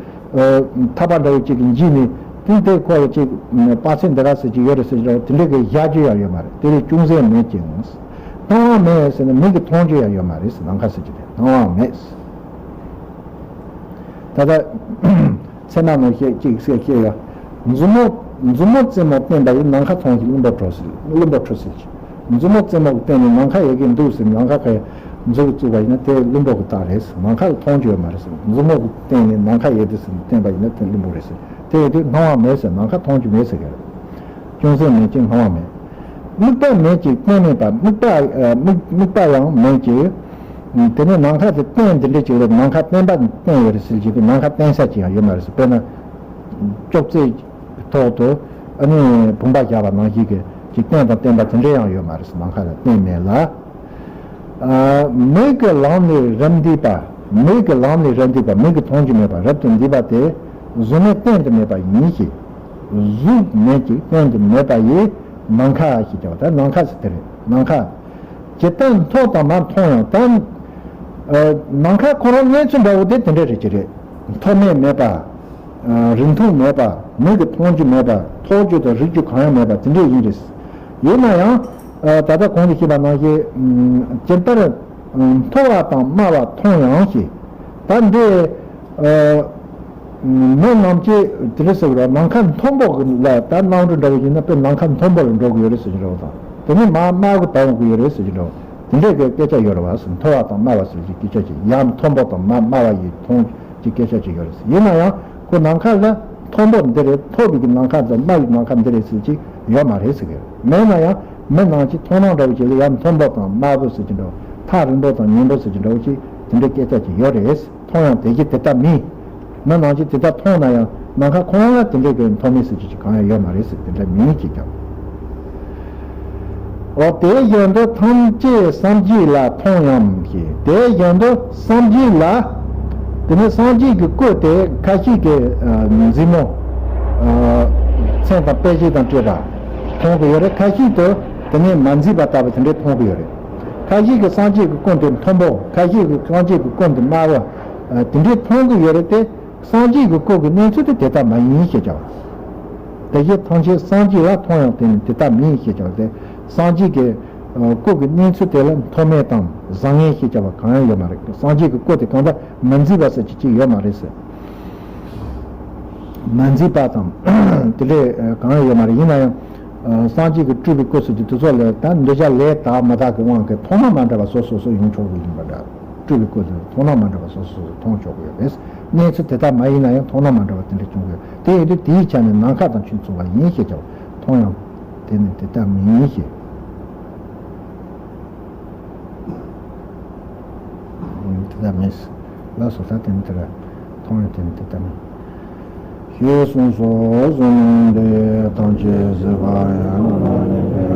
ཐག་པ་འདྲ་བོ་ཅིག་གིས་འཇིགས་ནས་དེ་དེ་ཁོ་ལ་ཅིག་དཔག་ཚད་འདི་ག་ཟེར་གྱི་ཡོད་རེད་ཟེར་གྱི་འདྲ་བོ་དེ་འདྲས་ཀྱི་བཞག་རྒྱུ་ཡང་ཡོད་མ་རེད། དེ་ལས་ཅུང་ཟད་མེད་ཅིང་། སྣང་བ་མེད་ཟེར་ན་མིག་གིས་མཐོང་རྒྱུ་ཡང་ཡོད་མ་རེད་ཟེར། ནམ་མཁའ་ཟེར་གྱི་དེ་སྣང་བ་མེད། ད་ལྟ་ཚད་མ་ནོར་བཤད་ཅིག་བཤད་བཤད་ཡོད། མཛུབ་མོ་མཛུབ་མོ་རྩེ་མོ་བསྟན་པ་ཡིས། ནམ་མཁའ་མཐོང་ཞིང་བླུན་པོ་ཁྲོ་ཟེར། བླུན་པོ་ཁྲོ་ཟེར་གྱི། མཛུབ་མོ་རྩེ་མོ་གིས་བསྟན་ནས་ནམ་མཁའ་ཡ་གི་འདུག་ཟེར། ནམ་མཁའ་ཁ་ཡ་མཛུབ་གིས་བཙུགས་པ་ཡིན་ན་དེ་བླུན་པོ་གི་རྟགས་རེད་ཟེར། ནམ་མཁའ་ལ་མཐོང་རྒྱུ་ཡོད་མ་རེད་ཟེར། མཛུབ་མོ་གིས་བསྟན་ནས་ནམ་མཁའ་ཡ་དེ་ཟེར་བསྟན་པ་ཡིན་ན་དེ་བླུན་པོ་རེད་ཟེར། དེ་ཡིན་དུས་སྣང་བ་མེད་ཟེར། ནམ་མཁའ་མཐོང་རྒྱུ་མེད་ཟེར་གི་རེད། ཅུང་ཟད་མེད་ཅིང་སྣང་བ་མེད། དམིགས་པ་མེད་ཅིང་རྟེན་མེད་པ། དམིགས་པ་ཨ་དམིགས་དམིགས་པ་ཡང་མེད་ཅིང་། དེ་ནས་ནམ་མཁའ་དེ་རྟེན་འདི་འདྲ་ཅིག་རེད། ནམ་མཁའ་བརྟེན་པ་བརྟེན་ཡོད་རེད་ཟེར་གྱི་དེ། ནམ་མཁའ་བརྟེན་ས་ཅིག་ཡང་ཡོད་མ་རེད་ཟེར། དཔེར་ན་ཅོག་ཙེ་ཐོག་ཏུ་ཨ་ནི་བུམ་པ་བཞག་པ་ནང་བཞིན་གྱི་ཅིག་རྟེན་དང་བརྟེན་པ་དེ་འདྲ་ཡང་ཡོད་མ་རེད་ཟེར། ནམ་མཁའ་ལ་རྟེན་མེད་ལ། ཨ་མིག་གི་ལམ་ལས་རབ་འདས་པ། མིག་གི་ལམ་ལས་རབ་འདས་པ། མིག་གིས་མཐོང་རྒྱུ་མེད་པ་རབ་ཏུ་འདས་པ་དེ་གཟུགས་མེད་གཏན་དུ་མེད་པ་ཡིན་ཞེས། གཟུགས་མེད་ཅིང་གཏན་དུ་མེད་པ་ཡི་ནམ་མཁའ་ཞེས་བྱ་བ་དེ་ནམ་མཁའ་ཟེར་དེ་རེད། ནམ་མཁའ། ཇི་ལྟར་མཐོ་དང་དམའ། མཐོང་ཡང་དེ། ཨ་ནམ་མཁའ་ཁོ་རང་གནས་ཚུལ་འདྲ་བོ་དེ་དེ་འདྲ་རེད་ཀྱི་རེད། མཐོ་དམན་མེད་པ། ཨ་རིང་ཐུང་མེད་པ། མིག་གིས་མཐོང་རྒྱུ་མེད་པ། མཐོ་རྒྱུ་དང་རིག་རྒྱུ་གང་ཡང་མེད་པ་དེ་འདྲ་ཡིན་རེད། ཡིན་ན་ཡང་། ཨ་ད་ལྟ་གོང་དུ་བཤད་པ་ནང་བཞིན། ཨམ་ཇི་ལྟར་ཨམ་མཐོ་བ་དང་དམའ་བ་མཐོང་ཡང་ཞེས། ད་འདི་ཨ་མི་རྣམས་ཀྱིས་དེ་རེད་ཟེར་བ་ནམ་མཁའ་མཐོན་པོ་ལ་ད་སྣང་བ་འདྲ་བོ་ཡིན་ན་དཔེ་ནམ་མཁའ་མཐོན་པོ་ལ་འགྲོ་གི་ཡོད་རེད་ཟེར་གྱི་འདྲ་བོ་དང་། དེ་ནས་མར་དམའ་གི་བབས་འོང་གི་ཡོད་རེད་ཟེར་གྱི་འདྲ་བོ་དེ་འདྲའི་གི་སྐད་ཆ་ཡོད་རེད་བ་ཟེར། མཐོ་བ་དང་དམའ་བ་ཟེར་གྱི་སྐད་ཆ་ཅིག་ཡང་མཐོན་པོ་དང་དམའ་དམའ་བ་ཡི་མཐོང་གི་སྐད་ཆ་ཅིག་ཡོད་རེད་ཟེར། ཡིན་ན་ཡང་ཁོ་ནམ་མཁའ་ལ་མཐོན་པོ་འདི་རེད། མཐོ་བའི་གི་ནམ་མཁའ་དང་དམའ་བའི་ནམ་མཁའ་འདི་རེད་ཟེར་གྱི་ཡོད་མ་རེད་ཟེར་གི་ཡོད། མེད་ན་ཡང་མི་རྣམས་ཀྱི་མཐོང་སྣང་འདྲ་བོ་ཅིག་ལ་ཡང་མཐོན་པོ་དང་དམའ་བོ་ཟེར་གྱི་འདྲ་བོ། ཐག་རིང་པོ་དང་ཉེ་པོ་ཟེར་གྱི་འདྲ་བོ་ཅིག་དེ་འདྲའི་སྐད་ཆ་ཅིག་ཡོད་རེད། མཐོང་ཡང་དེ་བཞིན་དེ་ལྟ་མིན། མི་རྣམས་ཀྱིས་དེ་ལྟར་མཐོང་ན་ཡང་ནམ་མཁའ་ཁོ་རང་ལ་དེ་འདྲའི་གི་མཐོ་དམན་ཟེར་རྒྱུ་ཅིག་གང་ཡང་ཡོད་མ་རེད་ཟེར། དེ་འདྲ་མིན་ཅེས་ཀྱང་། འོ་དེ་བཞིན་དུ་ཐམས་ཅད་སངས་རྒྱས་ལ་མཐོང་ཡང་ཞེས། དེ་བཞིན་དུ་སངས་རྒྱས་ལ། དེ་ནས་སངས་རྒྱས་ཀྱི་སྐུ་དེ་ཁ་ཤས་ཀྱིས་ཨ་མཛེས་མོ་ཨ་མཚན་དང་དཔེ་བྱད་དང་བྲིས་པ་མཐོང་གི་ཡོད་རེད། ཁ་ཤས་དུ་དེ་ནས་མ་མཛེས་པ་ལྟ་བུ་དེ་འདྲའི་མཐོང་གི་ཡོད་རེད། ཁ་ཤས་ཀྱིས་སངས་རྒྱས་ཀྱི་སྐུ་དེ་མཐོན་པོ། ཁ་ཤས་ཀྱིས་སངས་རྒྱས་ཀྱི་སྐུ་དེ་དམའ་བ་ཨ་དེ་འདྲའི་མཐོང་གི་ཡོད་རེད་དེ། སངས་རྒྱས་ཀྱི་སྐུ་གི་གནས་ཚུལ་དེ་དེ་ལྟ་མ་ཡིན་ཞེས་བྱ་བ། དེ་བཞིན་ཐམས་ཅད་སངས་རྒྱས་ལ་མཐོང་ཡང་དེ་ནི་དེ་ལྟ་མིན་ཞེས་བྱ་བ་སྟེ། སངས་རྒྱས་ཀྱི་ཨ་སྐུ་གི་གནས་ཚུལ་དེ་ལ་མཐོ་དམན་དང་བཟང་ངན་ཞེས་བྱ་བ་གང་ཡང་ཡོད་མ་རེད། སངས་རྒྱས་ཀྱི་སྐུ་དེ་གང་ལྟར་མ་མཛེས་པ་ཟེར་གྱི་ཅིག་ཡོད་མ་རེད་ཟེར། མ་མཛེས་པ་དང་དེ་འདྲའི་ཨ་གང་ཡང་ཡོད་མ་རེད། ཡིན་ན་ཡང་ཨ་སངས་རྒྱས་ཀྱི་སྤྲུལ་པའི་སྐུ་ཟེར་རྒྱུ་དེ་ཚོ་ལ་ད་འདོད་ཆགས་ལས་དག་མ་དག་གི་དབང་གིས་མཐོང་སྣང་མ་འདྲ་བ་སོ་སོ་སོ་ཡོང་ཆོག་གི་ཡིན་པ་འདྲ། སྤྲུལ་པའི་སྐུ་དེ་མཐོང་སྣང་མ་འདྲ་བ་སོ་སོ་སོ་སོ་མཐོང་ཆོག་གི་ཡོད་རེད། གནས་ཚུལ་དེ་ལྟ་མ་ཡིན་ན་ཡང་མཐོང་སྣང་མ་འདྲ་བ་དེ་འདྲ་བྱུང་གི་ཡོད། དེ་ཡིན་དུས་དེའི་ཆ་ནས་ནམ་མཁའ་དང་ཆོས་མཚུངས་པ་ཡིན་ཞེས་བྱ་བ། མཐོང་ཡང་དེ་ནི་དེ་ལྟ་མིན་ཞེས། དེ་ལྟ་མིན། ལགས་སོ། ད་དེ་ནི་དེ་ལ་མཐོང་ཡང་དེ་ནི་དེ་ལྟ་མིན། ཞེས་གསུངས་སོ། གསུངས་ཏེ་ཐམས་ཅད་གཟིགས་པ་ཡང་།